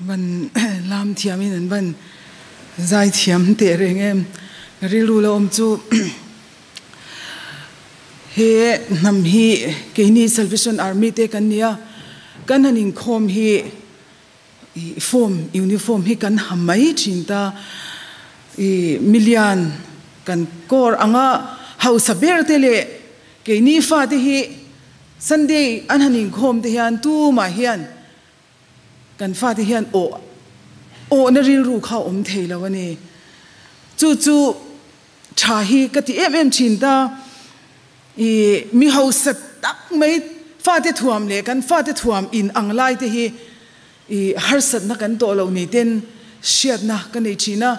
Van lam thiamin an van zai thiam teh reng em. Ka rilru lo awm chu he hnam hi keini Salvation Army te kan nia, kan han inkhawm hi i form uniform hi kan ha mai thin ta. I milian kan kawr anga hausa ber te leh keini fate hi Sunday an han inkhawm te hian tumah hian Kan fate hian awh awhna rilru kha a awm thei lo a ni. Chu chu tha hi ka ti em em thin ta. I mi hausa tak mai fate thuam leh kan fate thuam in ang lai te hi i harsatna kan tawh lo ni ten hriatna ka nei thin a.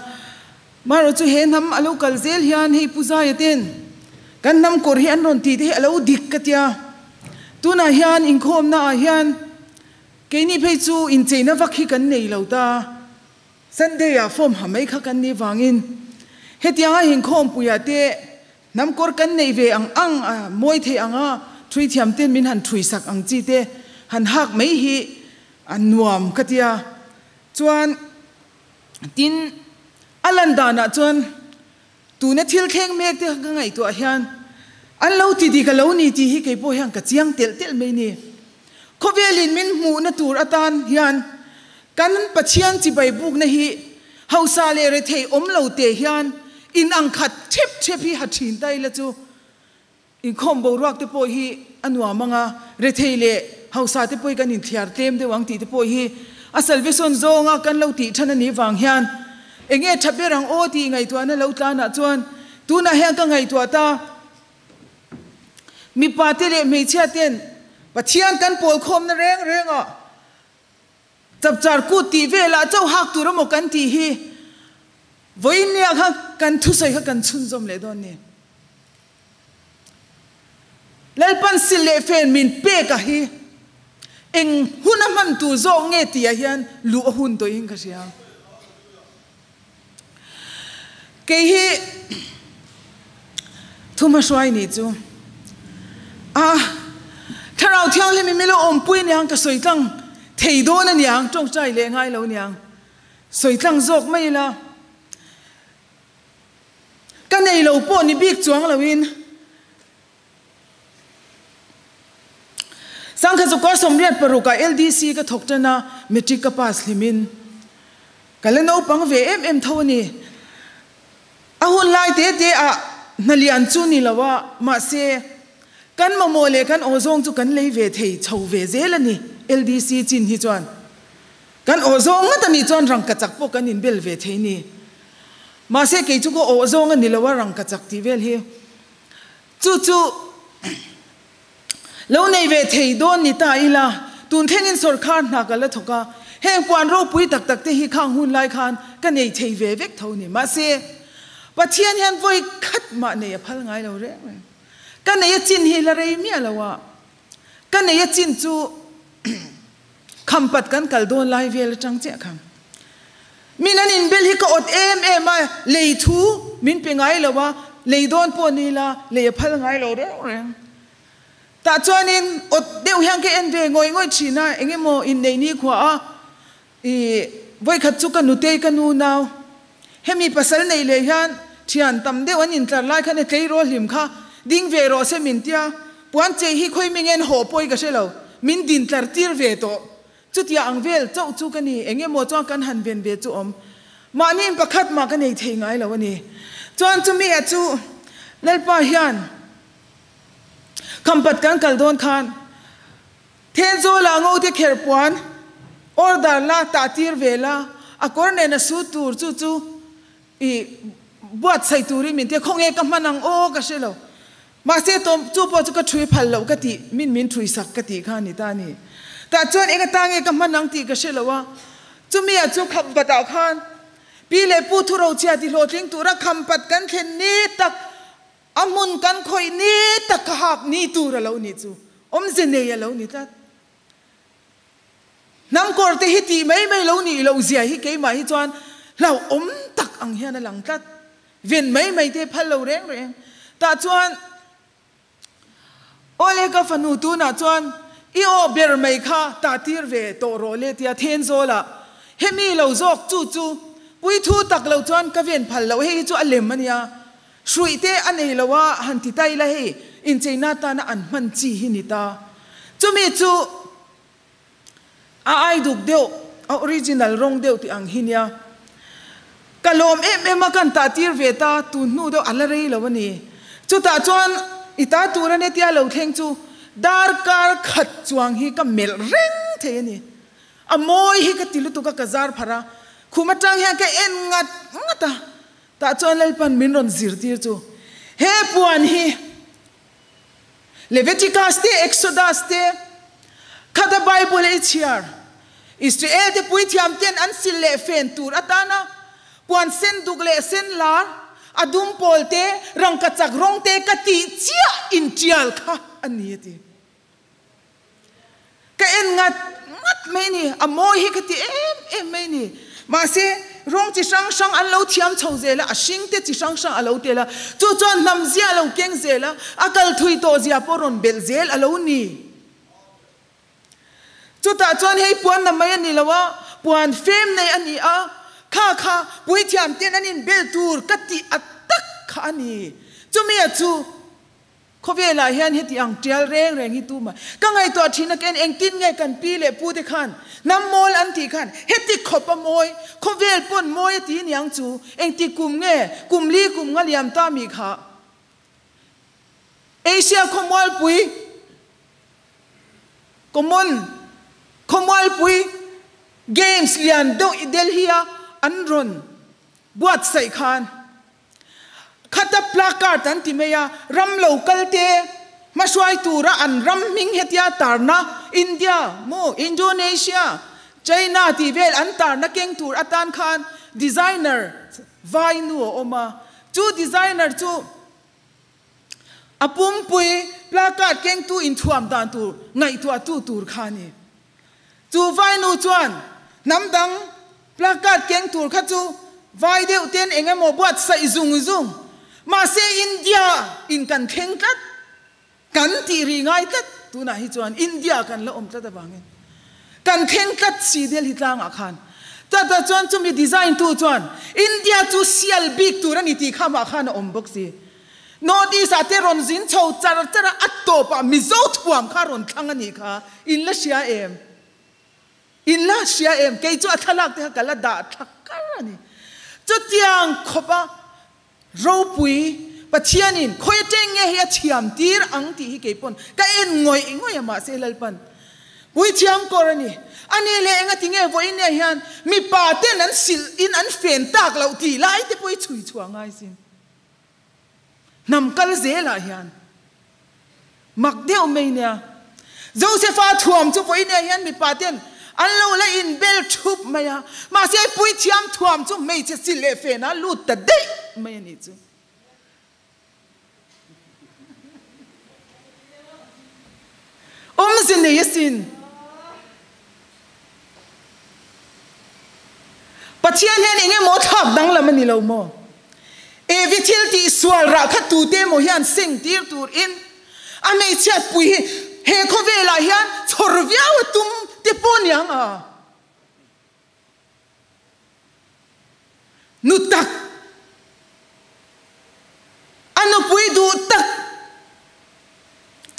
Marawh chu he hnam a lo kal zel hian hei Pu Zaia ten kan hnam kawr hi an rawn tih te hi a lo dik ka tia. Tunah hian inkhawmna ah hian Keini phei chu incheina vak hi kan nei lo ta. Sunday ah form ha mai kha kan nih vangin hetianga inkhawmpuiah te hnam kawr kan neih ve ang ang a mawi thei ang a, thui thiam ten min han thui sak ang chi te han hak mai hi a nuam ka tia. Chuan tin a lan danah chuan tuna thil thleng mek te ka ngaihtuah hian an lo ti dik a lo ni tih hi kei pawh hian ka chiang telh telh mai ni. Khawvelin min hmuhna tur atan hian kan Pathian chibai bukna hi hausa leh rethei awm lo te hian in ang khat thep thep hi ha thin ta ila chu inkhawm boruak te pawh hi a nuam ang a, rethei leh hausa te pawh hi kan inthiar tlem deuh ang tih te pawh hi a salvation zawnga kan lo tih than a nih vang hian enge tha ber ang aw tih ngaihtuahna lo tlanah chuan tunah hian ka ngaihtuah ta. Mipa te leh hmeichhia ten Pathian kan pawl khawmna reng reng ah chapchar kut tih velah chauh hak tur emaw kan tih hi vawiin nia kha kan thusawi kha kan chhunzawm leh dawn ni. Lalpan sil leh fen min pek a hi eng hun a hman tur zawk nge tih ah hian luh a hun tawhin ka hria. Kei hi thuma hruai nih chu a Thlarau Thianghlim i milo awmpui niang ka sawi tlang thei dawn a niang tawngtai leh ngai lo niang sawi tlang zawk mai ila ka nei lo pawh ni bik chuang loin Sangkha chu kawr 86 ah LDC ka thawk tan a, matric ka pass hlimin ka la naupang ve em em tho a ni. A hun lai te te ah hna lian chu ni lo a, mahse kan mamawh leh kan aw zawng chu kan lei ve thei chho ve zel a ni LDC chin hi chuan. Kan aw zawng ngat a nih chuan rangkachak pawh kan inbel ve thei ni. Mahse kei chu ka aw zawng a ni lo a rangkachak tih vel hi. Chu chu lo nei ve thei dawn ni ta ila, tun thlengin sawrkhar hna ka la thawk a, heng puan ropui tak tak te hi khang hun lai khan ka nei thei ve vek tho ni. Mahse, Pathian hian vawi khat mah nei a phal ngai lo reng reng. Ka nei a chin hi la rei miah lo a, ka nei a chin chu Khampat kan kal dawn lai vel atang chiah kha. Min an inbel hi ka awt em em a, lei thu min pe ngai lo a, lei dawn pawh ni la, lei a phal ngai lo reng reng. Tah chuanin awt deuh hian ka en ve ngawih ngawih thin a, eng emaw inneih ni khua a, i vawikhat chu ka nutei ka nu nau, hemi pasal neih leh hian thian tam deuh an intlar lai khan e tleirawl hlim kha ding ve rawh se min tia, puan chei hi khawi ming en haw pawi ka hre lo, min din tlar tir ve tawh. Chutia ang vel chauh chu ka ni, eng emaw chuan kan han ven ve chu awm. Mahni in pakhat mah ka nei thei ngai lo a ni. Chuan chumi a chu Lalpa hian Khampat kan kal dawn khan Thenzawl-ah ngote kher puan order la tah tir ve la, a kawr nen a su tur chu chu i buatsaih turin min ti a, khawnge ka hman ang aw ka hre lo. Mahse tawm chu pawh chu ka thui phal loh ka tih, min min thui sak ka tih kha a ni ta a ni. Tah chuan eng ata nge ka hman ang tih ka hre lo a, chumi ah chu khampat ah khan pi leh pu thurochhia ti hlawhtling tura khampat kan thlen ni tak, a hmun kan khawih ni tak ka hak ni tur a lo nih chu, awmze nei a lo ni tlat. Hnam kawr te hi tih mai mai lo nih loh zia hi keimah hi chuan hlauhawm tak ang hian a lang tlat. Ven mai mai te phal lo reng reng. Tah chuan Awle ka fanu tunah chuan i aw ber mai kha tah tir ve tawh rawh le tia Thenzawl ah Hemi lo zawk chu chu puithu tak lo chuan ka ven phal loh, hei hi chu a lem a nia, hruih te a nei lo a han ti ta ila hei incheina atana an hman chi hi ni ta. Chumi chu a ai duk deuh, a original rawng deuh tih ang hi nia. Ka lawm em em a kan tah tir ve ta, tun hnu deuh a la rei lo a ni. Chutah chuan i ta tur a nia tia lo thleng chu darkar khat chuang hi ka melh reng thei a ni. A mawi hi ka ti lutuk a, ka zar pharh a, khum atang hian ka en ngat ngat a, tah chuan Lalpan min rawn zirtir chu he puan hi Leviticus te Exodus te khata Bible a i chhiar Israel te puithiam ten an sil leh fen tur atana puan sen duk leh sen lar a dum pawl te rangkachak rawng te ka tih chiah intial kha a ni a ti. Ka en ngat ngat mai a ni, a mawi hi ka ti em em mai a ni. Mahse, rawng chi hrang hrang an lo thiam chho zel a, a hring te chi hrang hrang a lo tel a, chu chuan hnam zia a lo keng zel a, a kal thui tawh zia pawh rawn belh zel a lo ni. Chutah chuan hei puan na mai a ni lo a, puan fem nei a ni a, kha kha puithiam ten an inbel tur ka tih a tak kha a ni. Chumi a chu. Khawvelah hian heti ang tial reng reng hi tumah ka ngaihtuah thin a ken engtin nge kan pi leh pu te khan hnam mawl an tih khan heti khawp a mawi khawvel pawn mawi a ti niang chu engti kum nge kum li kum nga liam ta mi kha Asia khawmualpui common khawmualpui games lian deuh i Delhi a an rawn buatsaih khan Khata placard an ti mai a, ram lo kal te hmahruai tura an ram hming hetia tarna India maw Indonesia, China tih vel an tarna keng tur atan khan designer vai nu a awm a, chu designer chu a pumpui placard kengtu inthuam dan tur ngaihtuahtu tur kha a ni. Chu vainu chuan hnam dang placard keng tur kha chu vai deuh ten eng emaw buatsaih zung zung mahse India in kan thleng tlat, kan tih ri ngai tlat tunah hi chuan India kan la awm tlat avangin kan thleng tlat si Delhi tlangah khan chutah chuan chumi design tu chuan India chu sial bik tur a ni tih kha mah khan a awm bawk si. North East ah te rawn zin chho char char a, a tawpah Mizo thuam kha rawn thlang a nih kha, in la hria em? In la hria em? Kei chu a thlalak te kha ka la dah thla kar a ni. Chutiang khawpa ropui Pathianin khawi ateng nge hi a thiam tir ang tih hi kei pawn ka en ngawih ngawih a mahse Lalpan puithiam kawr a ni. A ni leh engati nge vawiin nge hian mipa ten an silh in an fen tak loh tih lai te pawh hi chhui chhuah ngai sin. Hnam kal zelah hian mak deuh mai nia. Josepha thuam chu vawiin ah hian mipa ten an lo la inbel thup mai a, mahse puithiam thuam chu hmeichhe sil leh fenah lut ta daih mai a nih chu. Awmze nei asin. Pathian hian eng emaw thlak danglam a ni lo maw? Evi thil tih sual rah kha tute emaw hian seng tir tur in a hmeichhiat pui hi he khawvelah hian chhawr viau a tum te pawh niang a. Nu tak, a nupui duh tak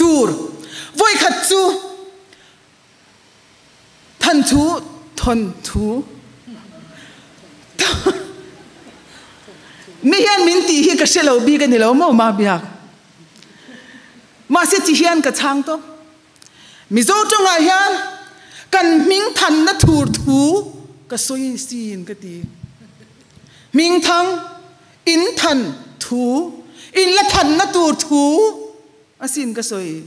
tur vawikhat chu thanthu thawnthu mi hian min tih hi ka hre lo bik a ni lo maw ma biak mahse ti hian ka chhang tawp. Mizo tawngah hian kan hming thanna thur thu ka sawi sin ka ti. Hming thang, in than thu, in la thanna tur thu a sin ka sawi.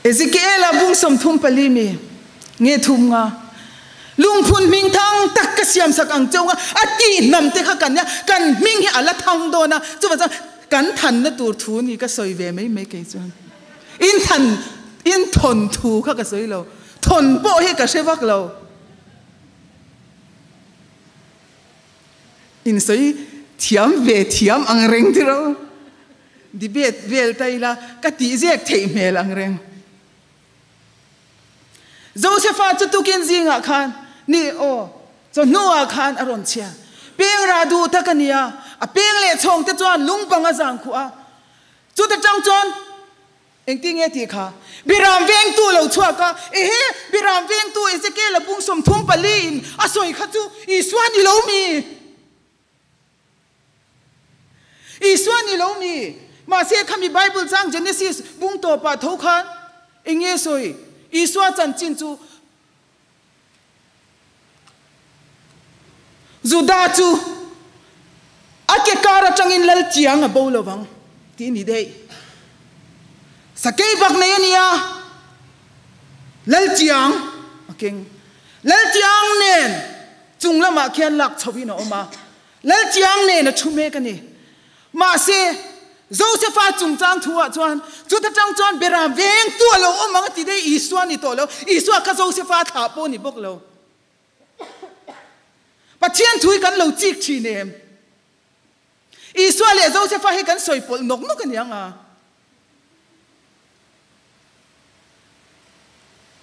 Ezekiel-a bung 34 mi nge thum nga lungphun hming thang tak ka siam sak ang cheu nga a tih hnam te kha kan nia kan hming hi a la thang dawn a chuvang chuan kan thanna tur thu ni ka sawi ve mai mai kei chuan in than in thawn thu kha ka sawi lo thawn pawh hi ka hre vak lo in sawi thiam ve thiam ang reng tiro. debate vel ta ila ka tih zek theih hmel ang reng. Josefa chu tukin zingah khan ni aw chawhnuah khan a rawn chhia. Peng rah duh tak a nia, a peng leh chhawng te chuan lungpang a zang khuh a. Chuta tang chuan engtin nge tih kha? Biram vengtu lo chhuak a, ehe, Biram vengtu Ezekiel-a bung 34 in a sawi kha chu Isua ni lo mi? Isua ni lo mi? Mahse khami Bible chang Genesis bung tawpah tho khan eng nge sawi? Isua chanchin chu Juda chu a ke kar atangin lal chiang a bo lovang tih a ni daih. Sakei bak nei a nia, lal chiang a keng. Lal chiang nen chung lamah khian lak chhohin a awm a, lal chiang nen a thu mek a ni. Mahse, Josefa chungchang thu ah chuan, chuta tang chuan Beram vengtu a lo awm ang a ti daih, Isua ni tawh lo, Isua kha Josefa thlah pawh ni bawk lo. Pathian thu hi kan lo chik thin em? Isua leh Josefa hi kan sawi pawlh nawk nawk a ni ang a.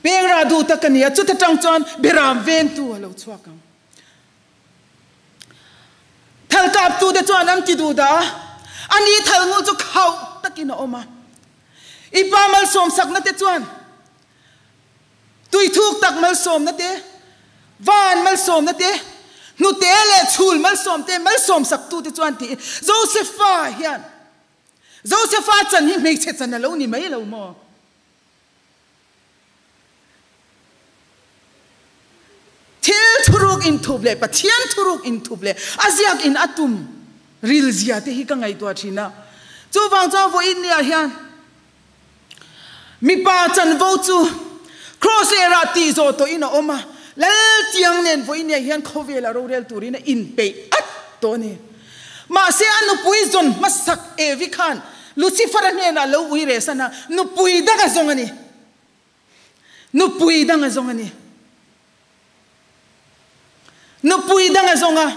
Peng rah duh tak a ni a, chuta tang chuan Beram vengtu a lo chhuak ang. Thal kaptute chuan an ti duh dah a, ani thal ngu chu khauh takin a awm a. I pa malsawmsakna te chuan tuithuk tak malsawmna te, van malsawmna te, hnute leh chhul malsawm te malsawmsaktute chuan tiin Josefa hian Josefa chan hi hmeichhe chan a lo ni mai lo maw? Thil thuruk inthup leh Pathian thuruk inthup leh a ziak in a tum ril zia te hi ka ngaihtuah thin a. Chuvang chuan vawiin ni ah hian mipa chanvo chu Cross leh rah tih zawh tawh in a awm a, Lal tiang nen vawiin ni ah hian khawvel a rorel turin a inpeih at tawh a ni. Mahse a nupui zawn hmasak Evi khan Lucifer-a hnenah lo ui reh san a, nupui dang a zawng a ni. Nupui dang a zawng a ni. Nupui dang a zawng a,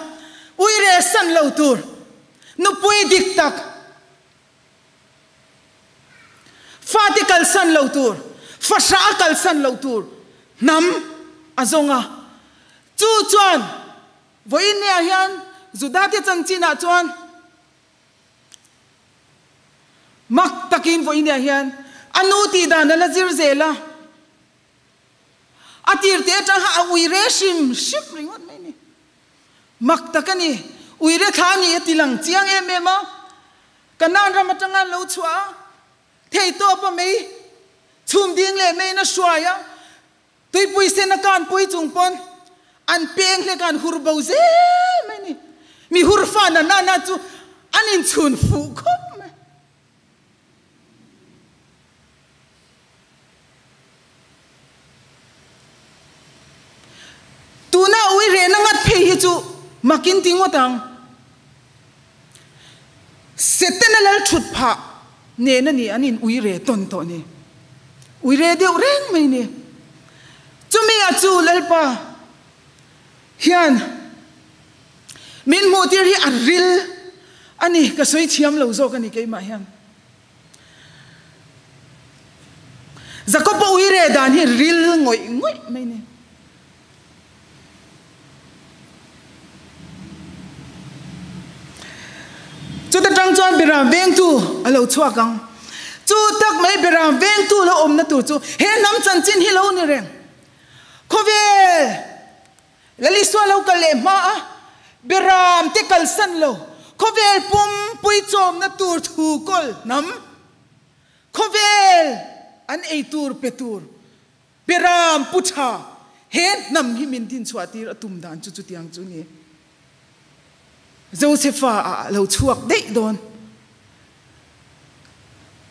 ui reh san lo tur, nupui dik tak, fate kalsan lo tur, fahrah a kalsan lo tur hnam a zawng a. Chu chuan Vawiin nia hian Judate chanchinah chuan mak takin vawiin nia hian a nu tih dan a la zir zel a, a tir te atang kha a ui re hrim hrim ringawt mai a ni. Mak tak a ni, ui re thla a ni a ti lang chiang em em a, Kanaan ram atanga an lo chhuah a, theitawp a mei chhum ding leh meiin a hruai a, Tuipui sen a kanpui chung pawn an peng hlek a an hur bo zel mai ni. Mi hur fa na na na chu an inchhun fuh khawp mai. Tuna ui rehna ngat phei hi chu makin ti ngawt ang. Setana lal thut phah nen a ni an in ui re tawn tawh ni. Ui re deuh reng mai ni. Chumi a chu Lalpa hian min hmuh tir hi a ril a ni, ka sawi thiam lo zawk a ni keimah hian. Jakob-a ui re dan hi ril ngawih ngawih mai ni. Chuta tang chuan Beram vengtu a lo chhuak ang. Chu tak mai Beram vengtu lo awmna tur chu he hnam chanchin hi lo ni reng. Khawvel Lalisua lo kal leh hma a, Beram te kalsan lo, khawvel pumpui chawmna tur thu kawl hnam, khawvel an ei tur pe tur Beram Pu Tha, he hnam hi min dinchhuah tir a tum dan chu chutiang chu ni. Josefa ah lo chhuak daih dawn.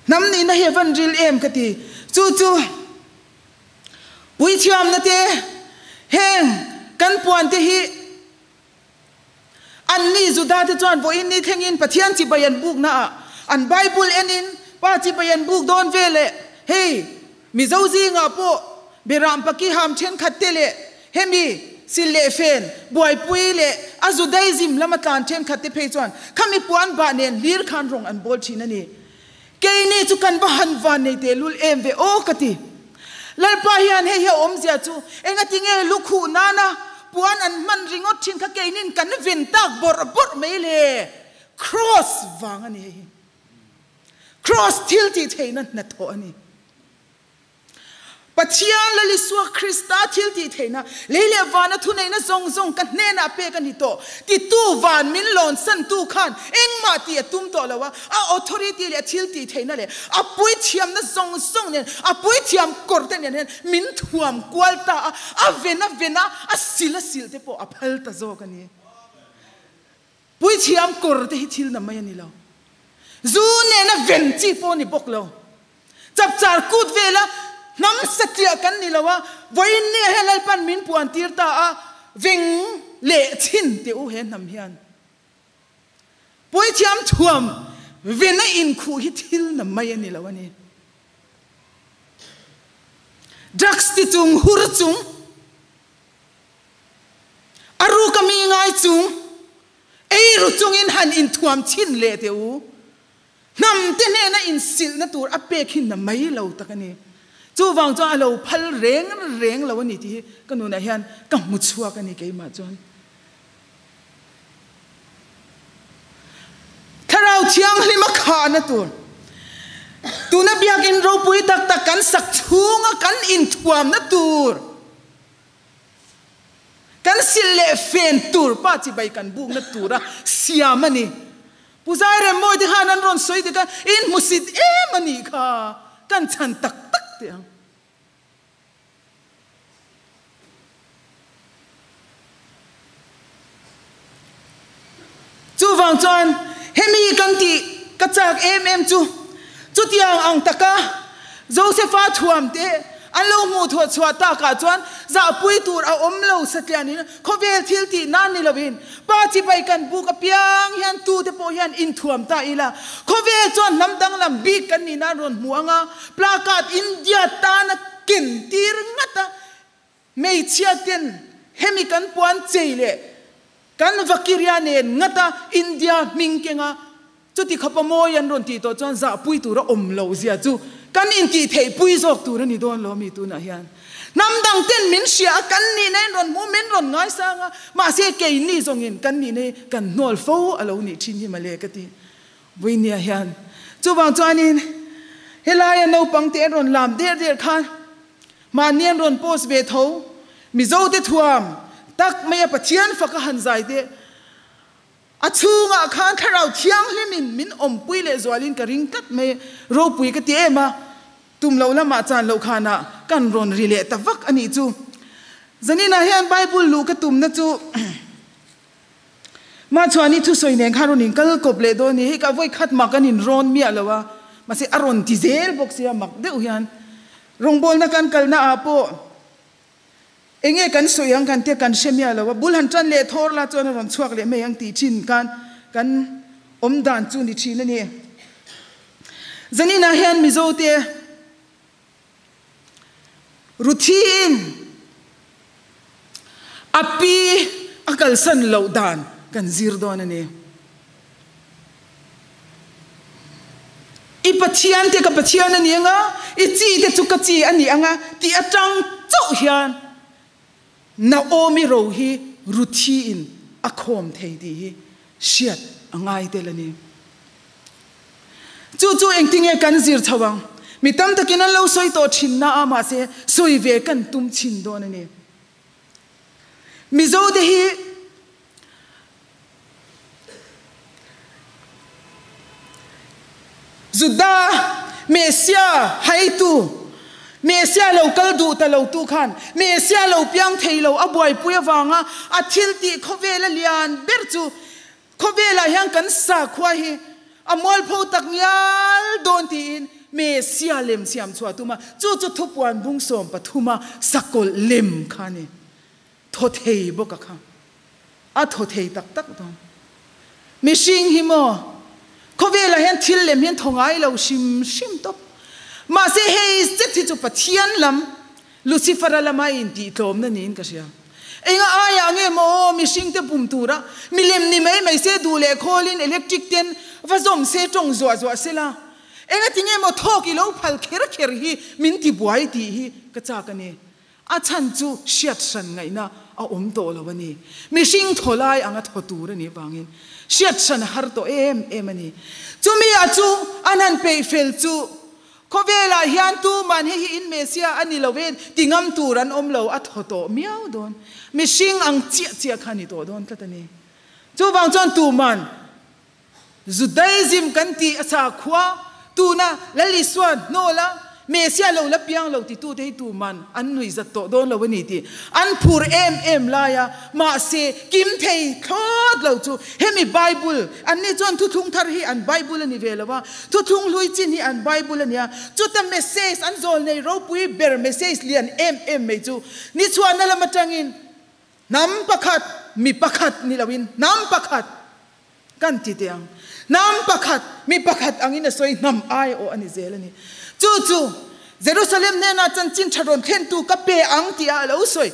Hnam nihna hi a van ril em ka ti. Chu chu puithiamna te heng kan puan te hi Anni Judate chuan vawiin ni thlengin Pathian chibai an buknaah an Bible enin Pa chibai an buk dawn ve leh hei Mizo zingah pawh Beram Pakiham thenkhat te leh hemi sil leh fen buaipui leh a Judaism lama tlan thenkhat te phei chuan khami puan bah nen hlir khan rawng an bawl thin a ni. Keini chu kan va han van nei te lul em ve o ka ti. Lalpa hian hei hi a awmzia chu engati nge lukhuh nana puan an hman ringawt thin kha keinin kan ven tak bawrh bawrh mai le. Cross vang a ni hei hi. Cross thil tih theihna hnathawh a ni. Pathian Lal Isua Krista thil tih theihna, lei leh vana thuneihna zawng zawng ka hnenah pek a ni tawh. Titu van min lawnsantu khan engmah tih a tum tawh lo a, a authority leh a thil tih theihna leh a puithiamna zawng zawng nen, a puithiam kawr te nen hian min thuam kual ta a, a ven a ven a, a sil a sil te pawh a phal ta zawk a ni. Puithiam kawr te hi thil na mai a ni lo. Zu nena ven chi pawh a ni bawk lo. Chapchar kut vela hnam satliah kan ni lo a, vawiin nia hian Lalpan min puan tir ta a, veng leh chhin teh u he hnam hian. Puithiam thuam vena inkhuh hi thil na mai a ni lo a ni. Drugs ti chung, hur chung, a ruka mi ngai chung, eiru chungin han inthuam chhin leh teh u. Hnam te hnena insilhna tur a pek hi na mai lo tak a ni. Chuvang chuan a lo phal reng reng lo a ni tih hi ka nunah hian ka hmu chhuak a ni keimah chuan. Thlarau Thianghlim a khahna tur tuna biakinn ropui tak tak kan sak chhunga kan inthuamna tur kan silh leh fen tur pa chibai kan bukna tura siam a ni. Pu Zairemmawi te khan an rawn sawi dik a, in hmusit em a nih kha, kan chhan tak tak teh ang. Chuvang chuan hemi kan tih ka chak em em chu, chutiang ang taka Josepha thuam te an lo hmuh thuah chhuah takah chuan zahpui tur a awm lo satlianin khawvel thil tih nan ni lovin Pa chibai kan buk apiang hian tute pawh hian inthuam ta ila, khawvel chuan hnam danglam bik kan nih nan rawn hmu ang a, placard India tana ken tir ngat a, hmeichhia ten hemi kan puan chei leh kan vakiria nen ngat a India hming keng a, chuti khawpa mawi an rawn tih tawh chuan zahpui tur a awm loh zia chu kan intih theih pui zawk tur a ni dawn lo mi tunah hian. Hnam dang ten min hria a, kan nihna in rawn hmu, min rawn ngaisang a, mahse keini zawngin kan nihna hi kan hnawl fo a lo nih thin hi mawle ka ti. Vawinia hian chuvang chuanin helaia naupang te an rawn lam der der khan mahni an rawn post ve tho, Mizo te thuam tak maia Pathian faka han zai te, A chhungah khan Thlarau Thianghlimin min awmpui leh zualin ka ring tlat mai, ropui ka ti em a, tum lo lamah chan loh khanah kan rawn ri leh ta vak a nih chu. Zaninah hian Bible luh ka tumna chu Machhuani thusawi nen khan rawn inkal kawp leh dawn a ni, hei ka vawi khat mak an inrawn miah lo a, mahse a rawn ti zel bawk sia mak deuh hian rawngbawlna kan kalna ah pawh Enge kan sawi ang kan tia kan hre miah lo a, bul han tan leh thawr la chuan a rawn chhuak leh mai ang tih thin khan kan awm dan chu ni thin a ni. Zaninah hian Mizote Ruthiin a pi a kalsan loh dan kan zir dawn a ni. I Pathian te ka Pathian a ni anga, i chi te chu ka chi a ni anga tih atang chauh hian Naomi ro hi Ruthiin a khawm thei tih hi hriat a ngai tel a ni. Chu chu engtinge kan zir chho ang? Mi tam takin an lo sawi tawh thin na a, mahse sawi ve kan tum chhin dawn a ni. Mizo te hi Juda Mesia haitu, Mesia lo kal duh ta lo tu khan Mesia lo piang thei lo a buaipui avanga a thil tih khawvela lian ber chu khawvelah hian kan sakhua hi a mualpho tak ngial dawn tiin Mesia lem siam chhuah tum a, chu chu thupuan bung 13 a sakawlh lem kha a ni. Thaw thei bawk a kha. A thaw thei tak tak dawn. Mihring hi maw, khawvelah hian thil lem hian thaw ngai lo hrim hrim tawp. Mahse hei zet hi chu Pathian lam, Lucifer-a lama intihtlawmna niin ka hria. Enga aiah nge maw aw mihringte pum tura milem ni mai mai se duh leh khawlin electric ten va zawm se tawng zuah zuah se la. Engatinge maw thawk i lo phal kher kher hi min ti buai tih hi ka chak a ni. A chhan chu hriat hran ngaihna a awm tawh lo a ni. Mihring thaw lai anga thaw tur a nih vangin hriat hran a har tawh em em a ni. Chumi ah chu an han peih fel chu khawvelah hian tuman hei hi in Messiah a ni lo e ti ngam tur an awm lo, a thaw tawh miau dawn. Mihring ang chiah chiah kha a ni tawh dawn tlat a ni. Chuvang chuan tuman Judaism kan tih a sakhua tuna Lal Isua hnawla Messiah lo la piang lo titute hi tuman an nuihzat tawh dawn lo a ni tih an phur em em lai a, mahse kim thei thlawt lo chu hemi Bible anni chuan thuthlung thar hi an Bible a ni ve lo a, thuthlung hlui chin hi an Bible a ni a, chuta message an zawl nei ropui ber message lian em em mai chu ni chhuahna lam atangin hnam pakhat mi pakhat ni loin hnam pakhat Kan ti teh ang. Hnam pakhat, mi pakhat angin a sawi hnam ai awh a ni zel a ni. Chu chu Jerusalem hnenah chanchin tha rawn thlentu ka pe ang tih-ah a lo sawi.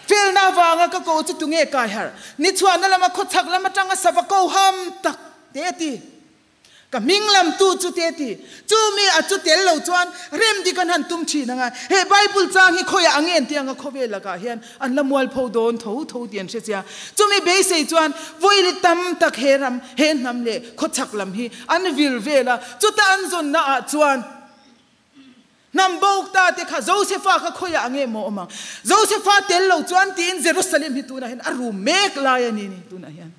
Felna avanga ka ko chu tunge kai harh? Ni chhuahna lama khawchhak lam atanga sava ko ham tak te a ti. Ka hming lamtu chu te a ti. Chu mi a chu tel lo chuan rem dik an han tum thin anga he Bible chang hi khawiah ang en tianga khawvel lakah hian an la mualpho dawn tho tho tih an hre chia. Chumi beisei chuan vawili tam tak he ram, he hnam leh khawchhak lam hi an vir vel a, chuta an zawnna ah chuan hnam bawk ta te kha Josefa kha khawiah ang em aw awm ang? Josefa tel lo chuan tiin Jerusalem hi tunah hian a rum mek lai a ni ni tunah hian.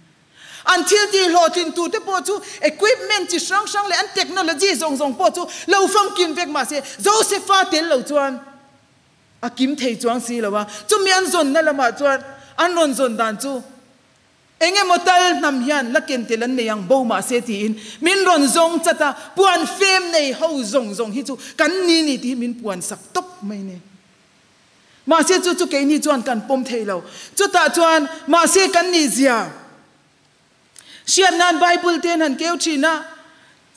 An thil tih hlawhtlin tur te pawh chu equipment chi hrang hrang leh an technology zawng zawng pawh chu lo famkim vek mahse Josefa tel lo chuan a kim thei chuang si lo a, chumi an zawnna lamah chuan an rawn zawn dan chu eng emaw tal hnam hian la ken tel an nei ang bo mahse tiin min rawn zawng chat a, puan fem nei ho zawng zawng hi chu kan ni ni tih hi min puan sak tawp mai ni. Mahse chu chu keini chuan kan pawm thei lo. Chutah chuan mahse kan nih zia hriat nan Bible te an han keu thin a,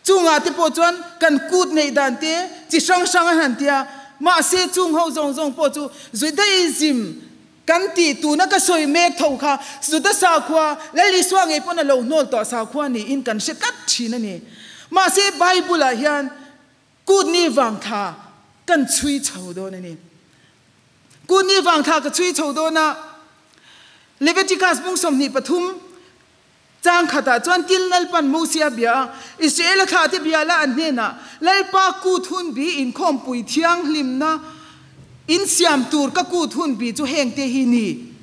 chungah te pawh chuan kan kut neih dan te chi hrang hrang an han ti a, mahse chung ho zawng zawng pawh chu Judaism kan tih tuna ka sawi mek tho kha Juda sakhua Lal Isua ngei pawn a lo hnawl tawh sakhua niin kan hre tlat thin a ni. Mahse Bible ah hian Kut ni vang thla kan chhui chho dawn a ni. Kut ni vang thla ka chhui chho dawn a, Leviticus bung 23 chang khatah chuan tin Lalpan Mosia bia a, Israela thlahte bia la an hnenah, Lalpa kut hun bi inkhawmpui thianghlimna insiam tur ka kut hun bi chu hengte hi ni.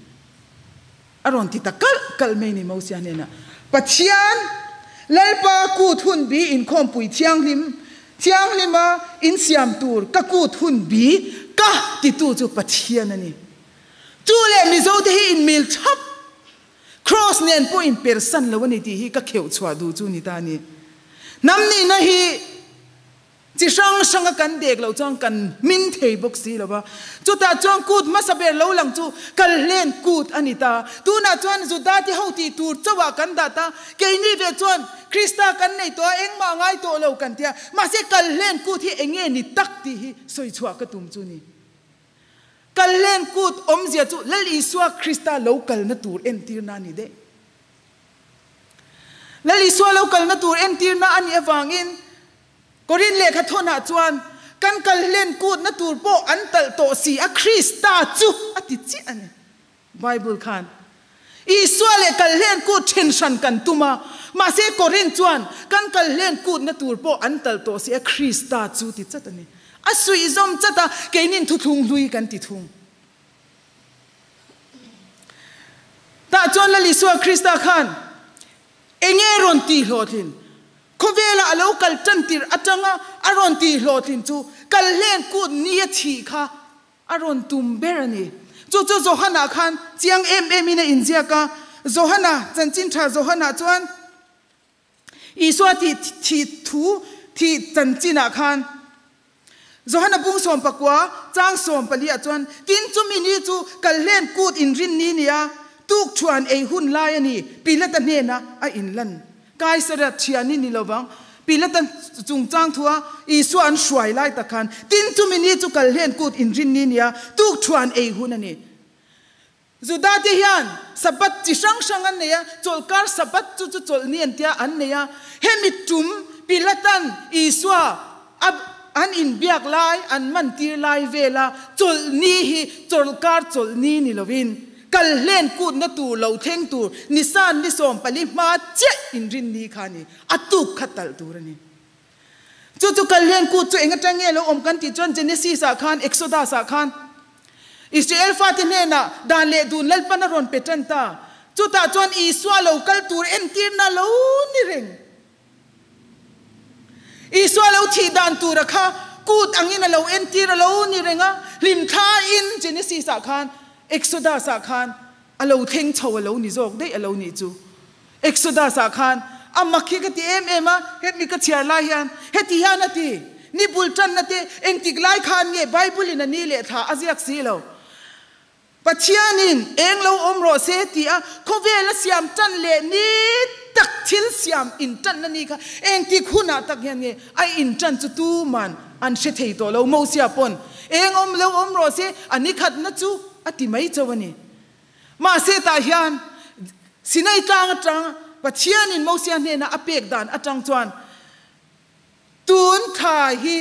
A rawn ti ta kalh kalh mai ni Mosia hnenah, Pathian, Lalpa kut hun bi inkhawmpui thianghlim, thianghlima insiam tur ka kut hun bi ka titu chu Pathian a ni. Chu leh Mizote hi inmil thap, Kraws nen pawh inpersan lo a ni tih hi ka kheuh chhuah duh chu ni ta a ni. Hnam nihna hi. Chi hrang hranga kan dek loh chuan kan hmin thei bawk si lo va. Chutah chuan kut hmasa ber lo lang chu Kalhlen kut a ni ta. Tunah chuan Juda te ho tih tur chauhah kan dah ta. Keini ve chuan Krista kan nei tawh a, engmah ngai tawh lo kan ti a. Mahse Kalhlen kut hi eng nge ni tak tih hi sawi chhuah ka tum chu ni. Kalhlen kut awmzia chu Lal Isua Krista lo kalna tur entirna a ni daih. Lal Isua lo kalna tur entirna a nih avangin Korin lehkha thawnah chuan kan kal hlen kutna tur pawh an talh tawh si a, Krista chu a ti chiah a ni. Bible khan Isua leh kal hlen kut then hran kan tum a, mahse Korin chuan kan kal hlen kutna tur pawh an talh tawh si a, Krista chu ti chat a ni. A suihzawm chat a, keinin thuthlung hlui kan ti thung. Tah chuan Lal Isua Krista khan enge rawn tih hlawhtlin? Khawvela a lo kal tan tirh atanga a rawn tih hlawhtlin chu kal hlen kut ni a thih kha a rawn tum ber a ni. Chu chu Johana khan chiang em em in a inziak a, Johana, chanchin tha Johana chuan Isua tih thih thu thih chanchinah khan Johana bung 19 chang 14 ah chuan, Tin chumi ni chu kalhlen kut inrin ni nia, tuk thuan ei hun lai a ni, Pilata hnena a inlan. Kaisara thian i ni lovang, Pilata chungchang thua Isua an hruai lai tak khan, Tin chumi ni chu kalhlen kut inrin ni nia, tuk thuan ei hun a ni. Judate hian Sabbath chi hrang hrang an nei a, chawlhkar Sabbath chu chu chawlhni an tia an nei a. Hemi tum Pilatan Isua a an inbiak lai, an mantir lai vela chawlhni hi chawlhkar chawlhni ni lovin kal hlen kutna tur lo thleng tur Nisan ni 14 hma chiah inrinni kha a ni, a tuk kha talh tur a ni. Chu chu kal hlen kut chu eng atang nge lo awm kan tih chuan Genesis ah khan, Exodus ah khan Israel fate hnenah dan leh dun Lalpan a rawn pe tan ta. Chutah chuan Isua lo kal tur entirna lo ni reng. Isua lo thih dan tura kha kut angin a lo entir a lo ni reng a, hlimthla in Genesis ah khan, Exodus ah khan a lo thleng chho a lo ni zawk daih a lo nih chu. Exodus ah khan a mak hi ka ti em em a, hemi ka chhiar lai hian heti hian a ti, Ni bul tanna te engtik lai khan nge Bible in a ni leh thla a ziak si lo. Pathianin eng lo awm rawh se ti a khawvel a siam tan leh ni tak thil siam in tanna ni kha engtik hunah tak hian nge a in tan chu tuman an hre thei tawh lo. Mosia pawn eng awm lo awm rawh se a ni khatna chu a ti mai chauh a ni. Mahse tah hian Sinai tlang atang Pathianin Mosia hnena a pek dan atang chuan tun thla hi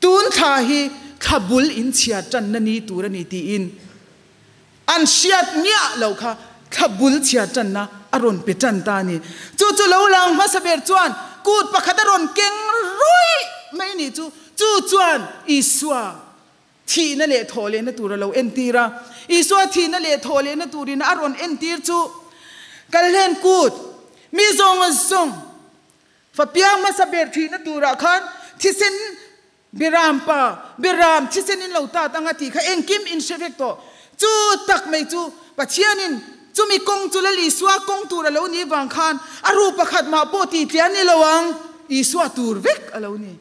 tun thla hi thla bul in chhiar tanna ni tur a ni tiin an hriat miah lo kha thla bul chhiar tanna a rawn pe tan ta a ni. Chu chu lo lang hmasa ber chuan kut pakhat a rawn keng ruih mai a nih chu. Chu chuan Isua Thihna leh thawhlehna tur a lo entir a. Isua thihna leh thawhlehna turin a rawn entir chu, Kalhlen kut, mi zawng zawng, fa piang hmasa ber thihna turah khan thisen Beram pa, Beram thisen in lo tat anga tih kha engkim in hre vek tawh. Chu tak mai chu Pathianin chumi kawng chu Lal Isua kawng tur a lo nih vang khan a ru pakhat mah pawh tih tlian ni lo ang, Isua tur vek a lo ni.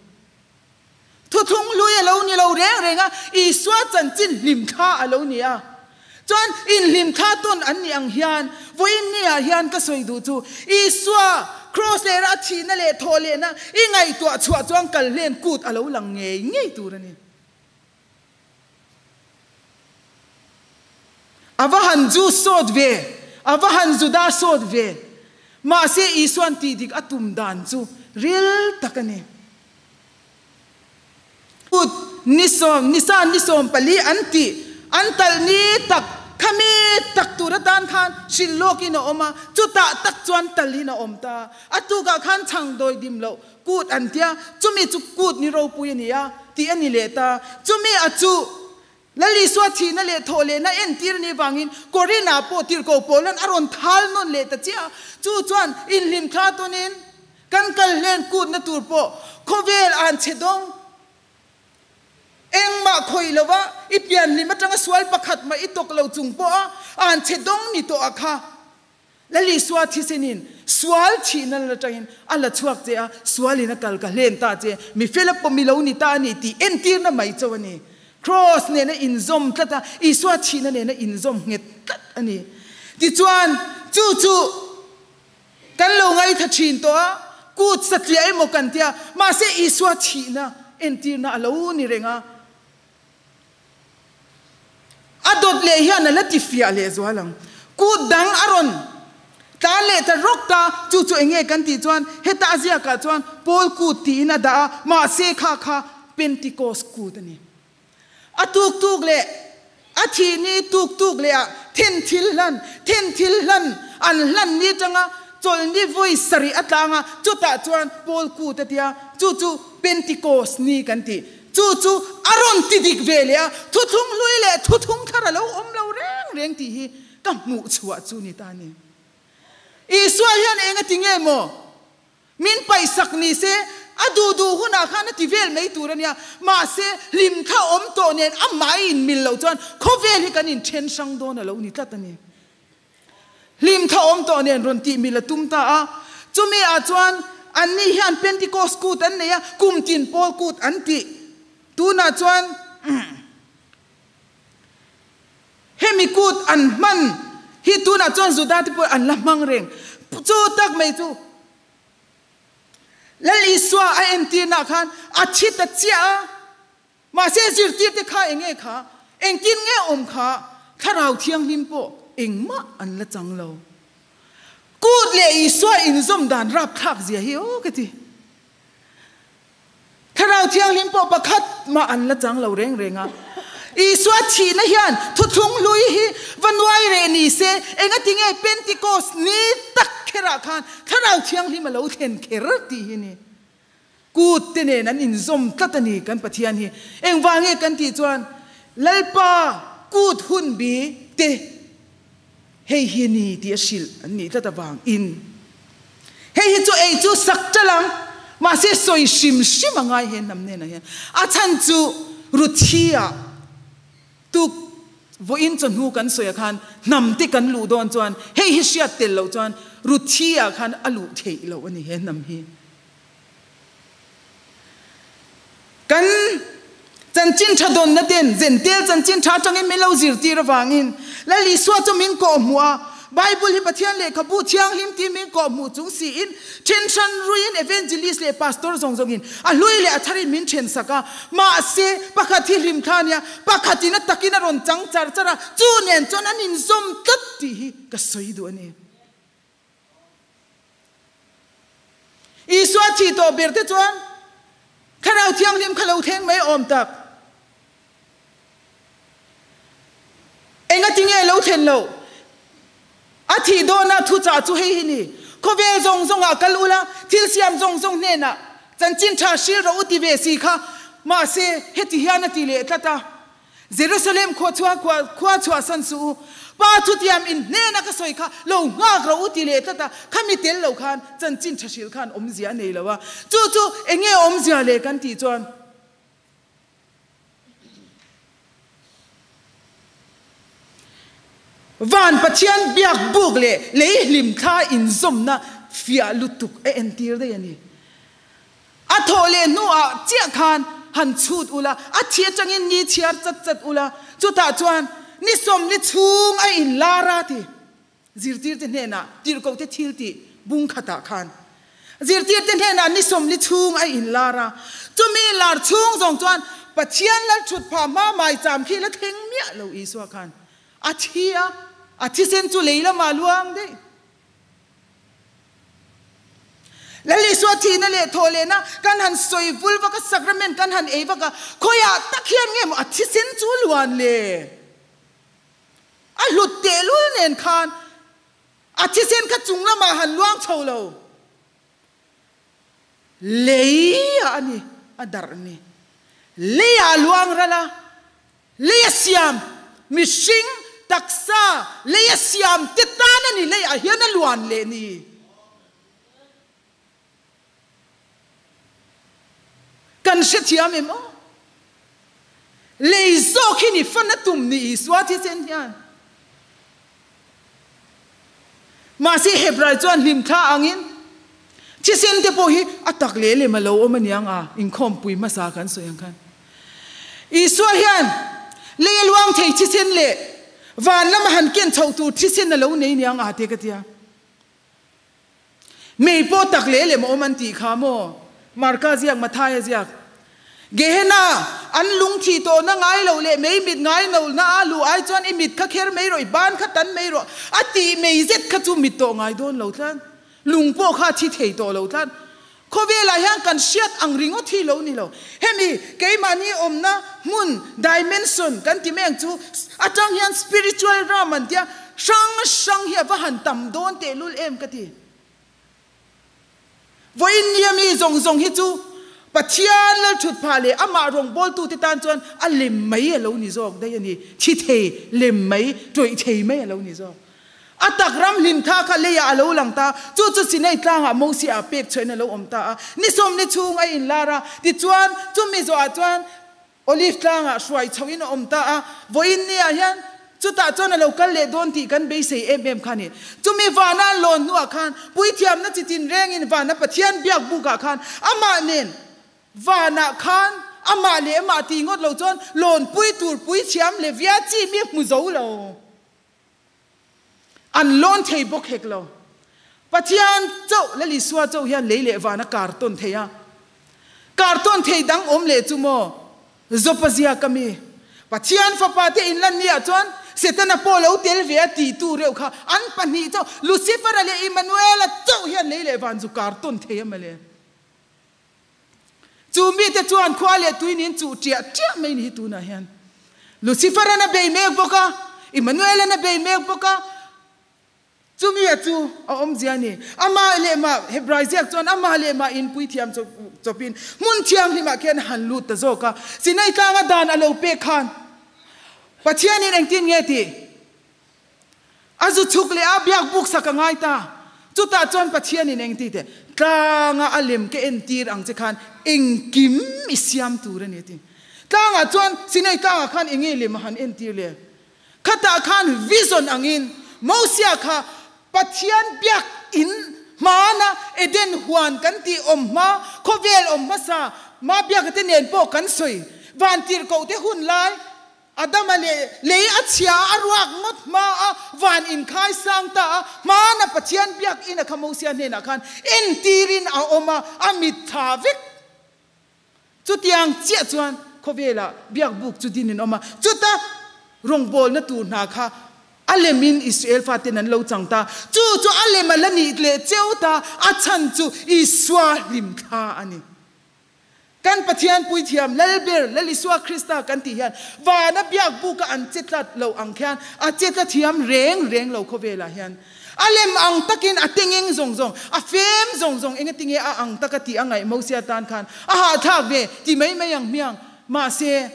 Thuthlung hlui a lo ni lo reng reng a, Isua chanchin hlimthla a lo ni a. Chuan inhlimthla tawn an nih ang hian vawiin niah hian ka sawi duh chu Isua kraws leh rah thihna leh thawh lehna i ngaihtuah chhuah chuan kal hlen kut a lo lang ngei ngei tur a ni. A va han Ju sawt ve, a va han Juda sawt ve. Mahse Isua'n tih dik a tum dan chu ril tak a ni. Kut ni sawm, Nisan ni 14 an tih, an talh ni tak, khami tak tur atan khan hrilh lawkin a awm a, chutah tak chuan talhin a awm ta. A tukah khan chhang dawi dim loh kut an tia, chumi chu kut ni ropui a ni a, tih a ni leh ta. Chumi a chu Lal Isua thihna leh thawh lehna entir a nih vangin Korinah pawh tirhkoh Paulan a rawn thal nawn leh ta chiah a. Chu chuan inhlimthla tawnin kan kal hlen kutna tur pawh khawvel an chhe dawng. Engmah khawih lova i pianhlim atanga sual pakhat mah i tawk lo chung pawha an chhe dawng ni tawh a kha. Lal Isua thisenin sual thihna la atangin a la chhuak che a, sualin a kal ka hlen ta che, mi fela pawh mi lo ni ta a ni tih entirna mai chauh a ni. Kraws nena inzawm tlat a, Isua thihna nena inzawm nghet tlat a ni. Tichuan, chu chu kan lo ngaitha thin tawh a, kut satliah emaw kan tia, mahse Isua thihna entirna a lo ni reng a. A dawt leh hian a la ti fiah leh zual ang. Kut dang a rawn tlan leh ta rawk ta, chu chu enge kan tih chuan heta a ziakah chuan Paul kut tiin a dah a, mahse kha kha Pentecost kut a ni. A tuk tuk leh a thih ni tuk tuk leh ah then thil hlan, then thil hlan an hlan ni tanga chawlhni vawi sarih a tlang a, chutah chuan Paul kut a tia, chu chu Pentecost ni kan tih. Chu chu a rawn ti dik ve leh a, thuthlung hlui leh thuthlung thar a lo awm lo reng reng tih hi ka hmuh chhuah chu ni ta a ni. Isua hian eng a ti nge maw? Min paihsak ni se, a duh duh hunah khan a ti vel mai tur a nia. Mahse, hlimthla awm tawh nen amah a inmil loh chuan khawvel hi kan inthen hrang dawn a lo ni tlat a ni. Hlimthla awm tawh nen rawn tih mil a tum ta a. Chumi ah chuan anni hian Pentecost kut an nei a, kum tin pawl kut an tih. Tunah chuan hemi kut an hman hi tunah chuan Juda te pawh an la hmang reng. Chu tak mai chu Lal Isua a entirna khan a thi ta chiah a. Mahse zirtirte kha eng nge kha? Engtin nge awm kha? Thlarau Thianghlim pawh engmah an la chang lo. Kut leh Isua inzawm dan rapthlak zia hi aw ka ti. Thlarau Thianghlim pawh pakhat mah an la chang lo reng reng a. Isua thihna hian thuthlung hlui hi va nuai reh ni se, engatinge Pentecost ni tak kherah khan Thlarau Thianghlim a lo thlen kher tih hi ni. Kut te nen an inzawm tlat a ni kan Pathian hi. Engvange kan tih chuan Lalpa kut hun bi te hei hi ni tih a hrilh an nih tlat avang in hei hi chu ei chu sak ṭalh ang mahse sawi hrim hrim a ngai he hnam hnenah hian a chhan chu Ruthi ah tuk vawiin chawhnu kan sawi ah khan hnam te kan luh dawn chuan hei hi hriat tel loh chuan Ruthi ah khan a luh theih loh a ni he hnam hi. Kan chanchin tha dawnna ten Zentel chanchin tha atangin min lo zirtir avangin Lal Isua chu min kawhhmuh a, Bible hi Pathian lehkhabu thianghlim tiin min kawhhmuh chung siin then hran ruiin Evangelist leh Pastor zawng zawngin a hlui leh a tharin min then sak a, mahse pakhat hi hlimthla a nia, pakhatin a takin a rawn chang char char a, chu nen chuan an inzawm tlat tih hi ka sawi duh a ni. Isua thih tawh ber te chuan Thlarau Thianghlim kha lo thleng mai awm tak. Engati nge lo thlen loh? A thih dawna thuchah chu hei hi ni, Khawvel zawng zawngah kal ula, thil siam zawng zawng hnenah chanchin tha hril rawh u ti ve si kha. Mahse, heti hian a ti leh tlat a. Jerusalem khua chhuah khua chhuahsan suh u, Pa chutiam in hnena ka sawi kha lo nghak rawh u ti leh tlat a, khami tel lo khan chanchin tha hrilh khan awmzia a nei lo a, chu chu enge awmzia le kan tih chuan Van Pathian biak buk leh lei hlim thla inzawmna fiah lutuk a entir daih a ni. A thawh leh hnuah chiah khan han chhut ula, a thi atangin ni chhiar chat chat ula, chutah chuan ni sawmli chhung a inlar a ti. Zirtirte hnenah tirhkohte thil tih bung khatah khan zirtirte hnenah ni sawmli chhung a inlar a, chumi inlar chhung zawng chuan Pathian lal thut phah hma maicham khi la thleng miah lo Isua khan a thi a, a thisen chu lei lamah luang daih. Lal Isua thihna leh thawh lehna kan han sawi vul vak a, sacrament kan han ei vak a, khawiah tak hian nge maw a thisen chu luan le? A hlut tehlul nen khan a thisen kha chung lamah han luang chho lo. Leiah a ni, a darh ni. Leiah a luang ral a, Lei a siam, mihring, taksa, lei a siam te tan a ni, leiah hian a luan leh ni. Kan hrethiam em aw? Lei zawk hi ni fan a tum ni Isua thisen hian. Mahse Hebrai chuan hlimthla angin thisen te pawh hi a tak leh lem a lo awm aniang a, inkhawmpui hmasa kan sawi ang khan. Isua hian lei a luang thei thisen leh van lama han ken chhoh tur thisen a lo nei aniang a te ka tia. Mei pawh tak leh lem a awm an tih kha maw? Marka ziak, Mathaia ziak. Gehenna, an lung thih tawhna ngai lo leh mei mit ngai no na a luh ai chuan i mit kha kher mai rawh, i ban kha tan mai rawh a tih mei zet kha chu mit tawh ngai dawn lo tlan. Lung pawh kha a thi thei tawh lo tlan. Khawvelah hian kan hriat ang ringawt hi lo ni lo. Hemi keimahni awmna hmun, dimension, kan ti mai ang chu atang hian spiritual realm an tia hrang hrang hi a va han tam dawn tehlul em ka ti. Vawiin nia mi zawng zawng hi chu Pathian lalthut phah leh amah rawngbawltute tan chuan a lem mai a lo ni zawk daih a ni. Thi thei lem mai, tawih thei mai a lo ni zawk. A tak ram hlim tha kha leiah a lo lang ta, chu chu Sinai tlangah Mosia ah pek chhuahin a lo awm ta a. Ni sawmni chhung a inlar a, tichuan chumi zawhah chuan Olive tlangah hruai chhohin a awm ta a. Vawiin niah hian chutah chuan a lo kal leh dawn tih kan beisei em em kha a ni. Chumi vana an lawn hnuah khan puithiamna chi tin rengin vana Pathian biak bukah khan amah nen vanah khan amah leh amah tih ngawt lo chuan lawnpui tur puithiam leh via chi mi hmu zo lo. An lawn thei bawk hek lo. Pathian chauh, Lal Isua chauh hian lei leh van a kar tawn thei a. Kar tawn thei dang awm leh chu maw? Zawpa ziak a mi. Pathian fapa te inlan ni ah chuan Setana pawh lo tel ve a tih tu reuh kha an pahnih chauh Lucifer-a leh Immanuel-a chauh hian lei leh van zu kar tawn thei a mawle. Chu mite chuan khua leh tui nin chuh ṭiah ṭiah mai ni hi tunah hian Lucifer-an a bei mek bawk a, Immanuel-an a bei mek bawk a, chumi a chu a awmzia a ni. Amah leh mah, Hebrai ziak chuan amah leh mah inpui thiam chawpin hmun thianghlimah khian a han lut ta zawk a, Sinai tlanga dan a lo pek khan Pathianin engtin nge tih? A zu chhuk leh a biak buk sak a ngai ta. Chutah chuan Pathianin eng ti teh, Tlanga a lem ka entir ang che khan engkim i siam tur a ni a ti. Tlangah chuan Sinai tlangah khan eng nge lem a han entir le? Khatah khan vision angin Mosia kha Pathian biak in hmana Eden huan kan tih awm hma, khawvel awm hmasa, ma biaka te nen pawh kan sawi vantirhkoh te hun lai, Adama leh lei a chhia a, a ruak ngawt hma a, van inkhai sang ta a, hmana Pathian biakinn a kha Mosia hnenah khan entirin a awm a, a mit tha vek. Chutiang chiah chuan khawvelah biakbuk chu din in awm a, chuta rawngbawlna tur hna kha a lemin Israel faten an lo chang ta. Chu chu a lem a la nih leh cheu ta, a chhan chu Isua hlimthla a ni. Kan Pathian puithiam Lalber, Lal Isua Krista kan tih hian vana biak buka an che tlat lo ang khian a che tla thiam reng reng lo khawvelah hian a lem ang takin a tengeng zawng zawng, a fem zawng zawng engatinge a ang taka tih a ngaih Mosia tan khan a hahthlak ve ti mai mai ang hmiang. Mahse,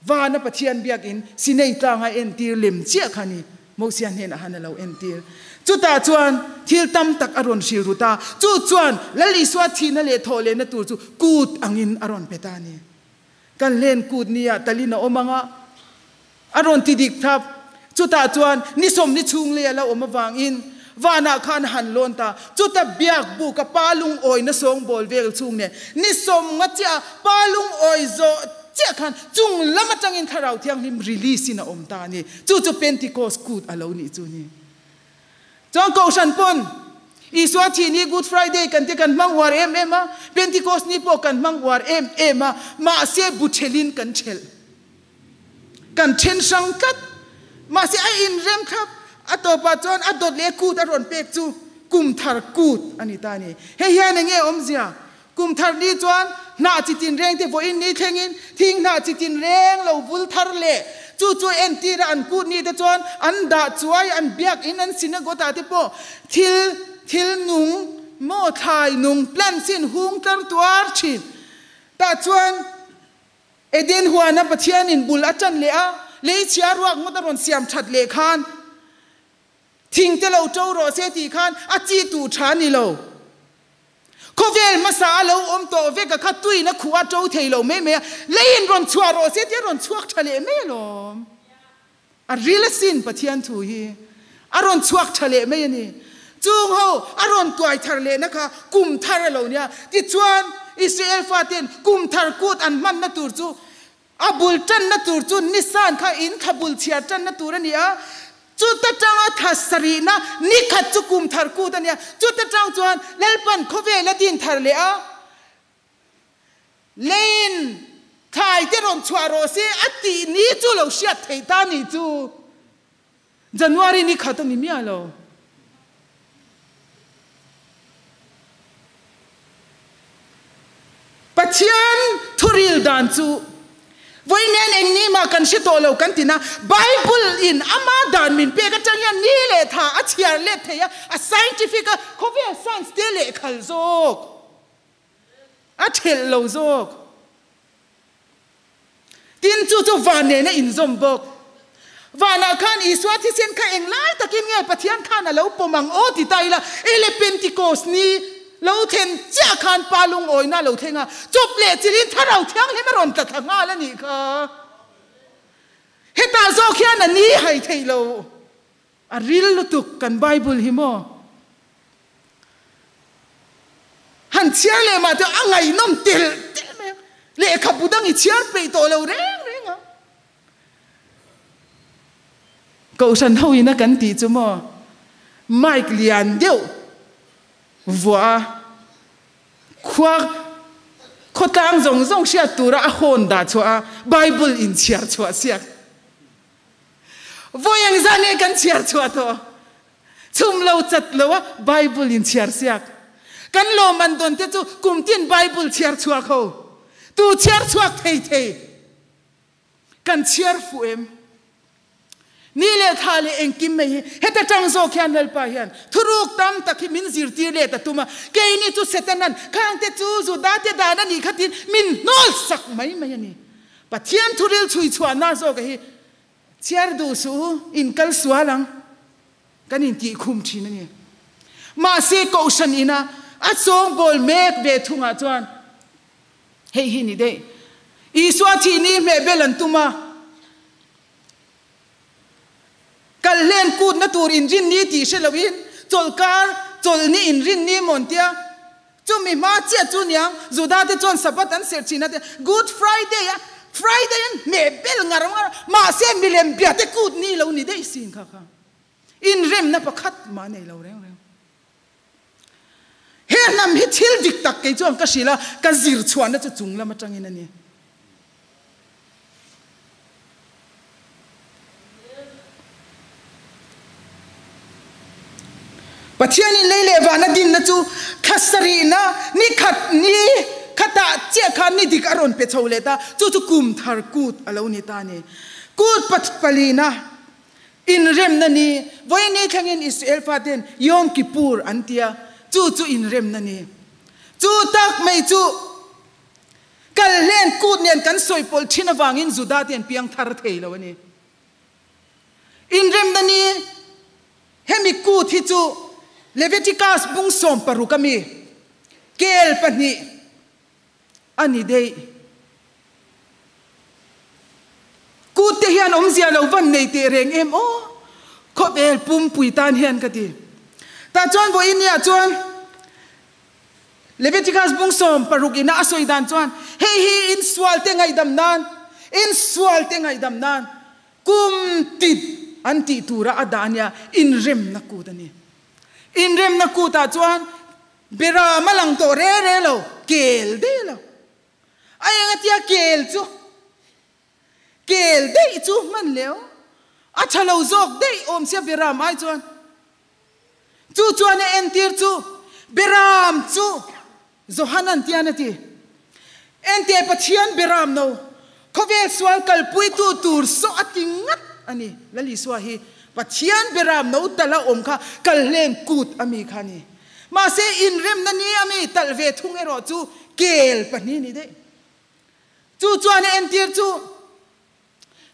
vana Pathian biakin Sinai tlanga entir lem chiah kha ni Mosia hnenah han a lo entir. Chutah chuan thil tam tak a rawn hril ru ta. Chu chuan Lal Isua thihna leh thawh lehna tur chu kut angin a rawn pe ta a ni. Kan hlen kut nia talin a awm ang a, a rawn ti dik thlap. Chutah chuan ni sawmni chhung lei a lo awm avangin vanah khan a han lawn ta. Chuta biak buk a pa lungawina sawngbawl vel chhung nen ni sawm nga chiah a pa lungawi zawh chiah khan chung lam atangin Thlarau Thianghlim release in a awm ta a ni. Chu chu Pentecost kut a lo nih chu ni. Chuan Kohhran pawn Isua thih ni Good Friday kan te kan hmang uar em em a, Pentecost ni pawh kan hmang uar em em a, mahse bu thelhin kan thelh. Kan then hrang tlat. Mahse a inrem thlap. A tawpah chuan a dawt leh kut a rawn pek chu kum thar kut a ni ta a ni. Hei hian eng nge awmzia? Kum thar ni chuan hnah chi tin reng te vawiin ni thlengin thing hnah chi tin reng lo vul thar leh chu chu entira an kut ni te chuan an dah chuai an biakin an synagogue ah te pawh thil thil nung maw thlai nung plants in hung tlar tuar thin. Tah chuan Eden huana Pathianin bul a tan leh a, lei chhia ruak ngawt a rawn siam that leh khan thing te lo to rawh se tih khan a chi tu tha ni lo. Khawvel hmasa a lo awm tawh vek a kha tuin a khuh a to thei lo mai mai a, leiin rawn chhuah rawh se tih a rawn chhuak tha leh mai alawm. A ril asin Pathian thu hi a rawn chhuak tha leh mai a ni. Chung ho a rawn tuai thar lehna kha kum thar a lo nia. Tichuan, Israel faten kum thar kut an hmanna tur chu a bul tanna tur chu Nisan kha in thla bul chhiar tanna tur a ni a. Chuta tanga thla sarihna ni khat chu kum thar kut a nia. Chuta tang chuan Lalpan khawvel a din thar leh a. Leiin thlai te rawn chhuah rawh se a tih ni chu lo hriat theih ta ni chu January ni khat a ni miah lo. Pathian thuril dan chu vawiin eng ni mah kan hre tawh lo kan ti na, Bible in ama dan min pek atang hian ni leh tha a chhiar let thei a, a scientific a, khawvel science te lehkhal zawk. A thelh lo zawk. Tin, chu chu van nen a inzawm bawk. Vanah khan Isua thisen kha eng lai takin nge Pathian khan a lo pawm ang aw ti ta ila, ele Pentecost ni lo thlen chiah khan Pa lungawina a lo thleng a, chawp leh chilhin Thlarau Thianghlim a rawn tla thla nghal a nih kha. Hetah zawk hian a ni hai theih lo. A ril lutuk kan Bible hi maw? Han chhiar leh mah teh a ngaihnawm telh telh mai a, lehkhabu dang i chhiar peih tawh lo reng reng a. Kohhran ho ina kan tih chu maw mic lian deuh vuah a, khua khawtlang zawng zawng hriat tura a hawn dah chhuah a, Bible inchhiar chhuah siak. Vawi engzah nge kan chhiar chhuah tawh? Chhum lo chat lo a Bible in chhiar siak. Kan lawm an dawn te chu kum tin Bible chhiar chhuak ho. Tu chhiar chhuak thei thei. Kan chhiar fuh em? Ni leh thla leh engkim mai hi heta tang zawk hian Lalpa hian thuruk tam tak hi min zirtir leh ta tum a. Keini chu Setanan khangte chu Judate dan a nih khatin min hnawl sak mai mai a ni. Pathian thuril chhui chhuahna zawk hi chhiar duh suh u, in kal sual ang kan intih khum thin a ni. Mahse Kohhran ina a chawngbawl mek ve thungah chuan hei hi ni daih. Isua thih ni hmehbel an tum a, kal hlen kutna tur inrin ni tih hre loin chawlhkar chawlhni inrin ni maw an tia. Chumi hma chiah chu niang Juda te chuan Sabbath an serh thin a te Good Friday a Friday an hmeh bel ngar ngar a, mahse milem bia te kut ni lo ni daih sin kha kha inremna pakhat mah nei lo reng reng. He hnam hi thil dik tak kei chuan ka hrilh a, ka zir chhuahna chu chung lam atangin a ni. Pathianin lei leh vana dinna chu thla sarihna ni khat ni khatah chiah khan ni dik a rawn pe chho leh ta, chu chu kum thar kut a lo ni ta a ni. Kut palina inremna ni, vawiin thlengin Israel faten Yom Kippur an ti a, chu chu inremna ni. Chu tak mai chu Kal hlen kut nen kan sawi pawlh thin avangin Juda te an piang thar thei lo a ni. Inremna ni hemi kut hi chu Leviticus bung 16 a mi kel pahnih a ni daih. Kut te hian awmzia lo van nei teh reng em aw? Khawvel pumpui tan hian ka ti. Tah chuan vawiin ni ah chuan Leviticus bung 16 ina a sawi dan chuan, Hei hi insual te ngaihdam nan, insual te ngaihdam nan kum tit an tih tura a dah ania, inremna kut a ni. Inremna kutah chuan beram a lang tawh re re lo, kel daih lo. A engatia kel chu, kel daih chu hman leh aw, a tha lo zawk daih awm sia beram ai chuan. Chu chuan a entir chu Beram chu Johanan tian a ti. Ente Pathian Beram no, khawvel sual kalpuitu tur saw a ti ngat a ni. Lal Isua hi Pathian Beram no tala awm kha kalhlen kut a mi kha a ni. Mahse inremna ni a mi talh ve thung erawh chu kel pahnih ni daih. Chu chuan a entir chu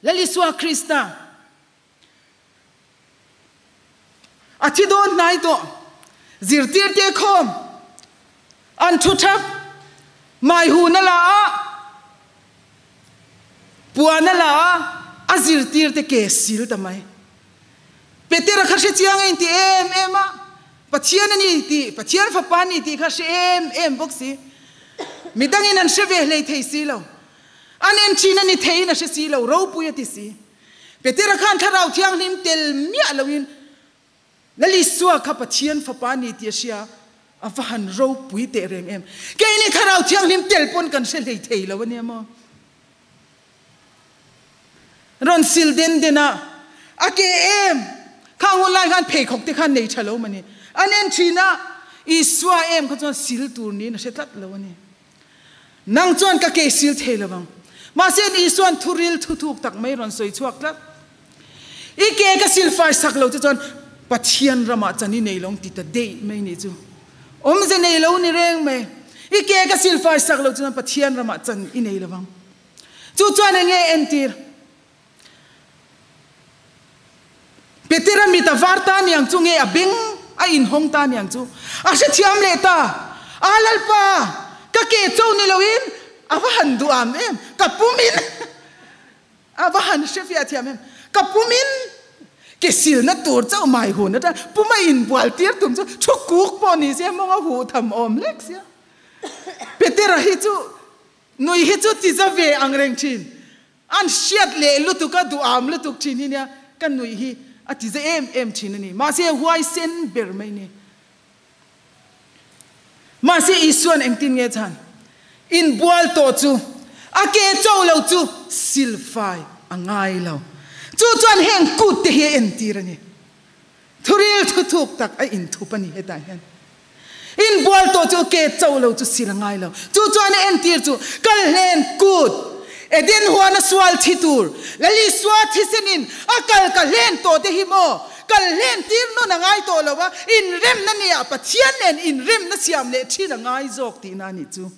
Lal Isua Krista A thi dawn hnai tawh. Zirtirte khawm an thu thap. Mai hun a la a, puan a la a, a zirtirte ke sil ta mai. Petera kha hre chiang a inti em em a, Pathian a ni tih, Pathian fapa a ni tih kha hre em em bawk si. Midangin an hre ve hlei thei si lo. An en thin a ni theiin a hre si lo, ropui a ti si. Petera khan Thlarau Thianghlim tel miah loin Lal Isua kha Pathian fapa a ni tih a hria, a va han ropui teh reng em. Keini Thlarau Thianghlim tel pawn kan hre hlei thei lo a nia maw? Rawn sil den den a, a ke em? Khang hun lai khan pheikhawk te khan nei tha lo mah ni. An en thin a, Isua em kha chuan sil tur niin a hre tlat lo a ni. Nang chuan ka ke sil thei lo vang. Mahse Isua'n thuril thuthuk tak mai rawn sawi chhuak tlat. I ke ka sil fai sak lo che chuan Pathian ramah chan i nei lo ang ti ta deih mai nih chu. Awmze nei lo ni reng mai. I ke ka sil fai sak lo che chuan Pathian ramah chan i nei lo vang. Chu chuan eng nge entir? Petera mit a var ta niang chu nge a beng a inhawng ta niang chu a hrethiam leh ta. A Lalpa, ka ke cho ni loin a va han duh am em, ka pumin a va han hrefiah thiam em, ka pumin ke silna tur chauh mai hun atang puma inbual tir tum chu thu kuk pawh ni se mawng a huh tham awm lek sia. Petera hi chu nui hi chu ti za ve ang reng thin. An hriat leh lutuk a, duham lutuk thin hi nia ka nuih hi a ti za em em thin a ni. Mahse huaisen ber mai ni. Mahse Isua'n engtin nge chhan? Inbual tawh chu a ke cho lo chu silfai a ngai lo. Chu chuan heng kut te hi a entir a ni. Thuril thuthuk tak a inthup a ni hetah hian. Inbual tawh chu ke cho lo chu sil a ngai lo. Chu chuan a entir chu Kalhlen kut, Eden huana sual thi tur, Lalisua thisenin a kal ka hlen tawh te hi maw? Kalhlen tir nawn a ngai tawh lo a, inremna nia Pathian nen inremna siam leh thin a ngai zawk tihna a nih chu.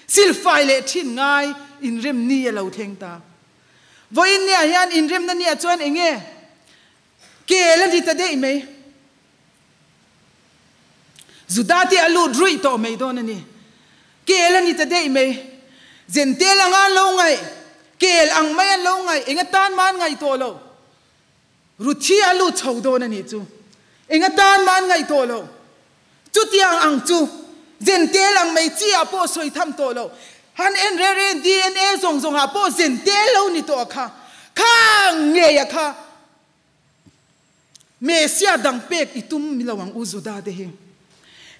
Silfai leh thin ngai inrem ni a lo thleng ta. Vawiin nia hian inremna nia chuan eng nge kel a ni ta daih mai. Juda te a lut ruih tawh mai dawn a ni. Kel a ni ta daih mai. Zentel anga an lo ngaih, kel ang mai an lo ngaih, eng atan mah an ngaih tawh lo. Ruthi a lut chho dawn a nih chu. Eng atan mah an ngaih tawh lo. Chutiang ang chu Zentel ang mai chi ah pawh sawi tham tawh lo. Han en reng reng DNA zawng zawng ah pawh Zentel lo ni tawh a kha. Kha ngei a kha. Mesia dang pek i tum lo ang u Juda te hi.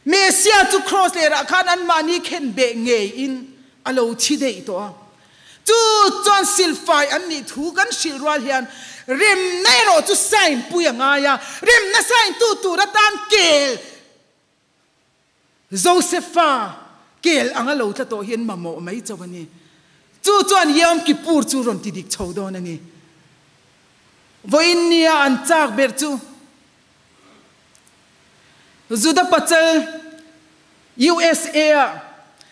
Mesia chu Kraws lerah khan anmahni khen beh ngei in a lo thi daih tawh a. Chu chuan silfai an nih thu kan hrilh rual hian remna erawh chu sign pui a ngai a, remna sign tu tur atan kel Josefa kel anga lo tla tawh hi an mamawh mai chauh a ni. Chu chuan Yom Kippur chu rawn ti dik chho dawn a ni. Vawiin nia an chak ber chu Juda pachal USA a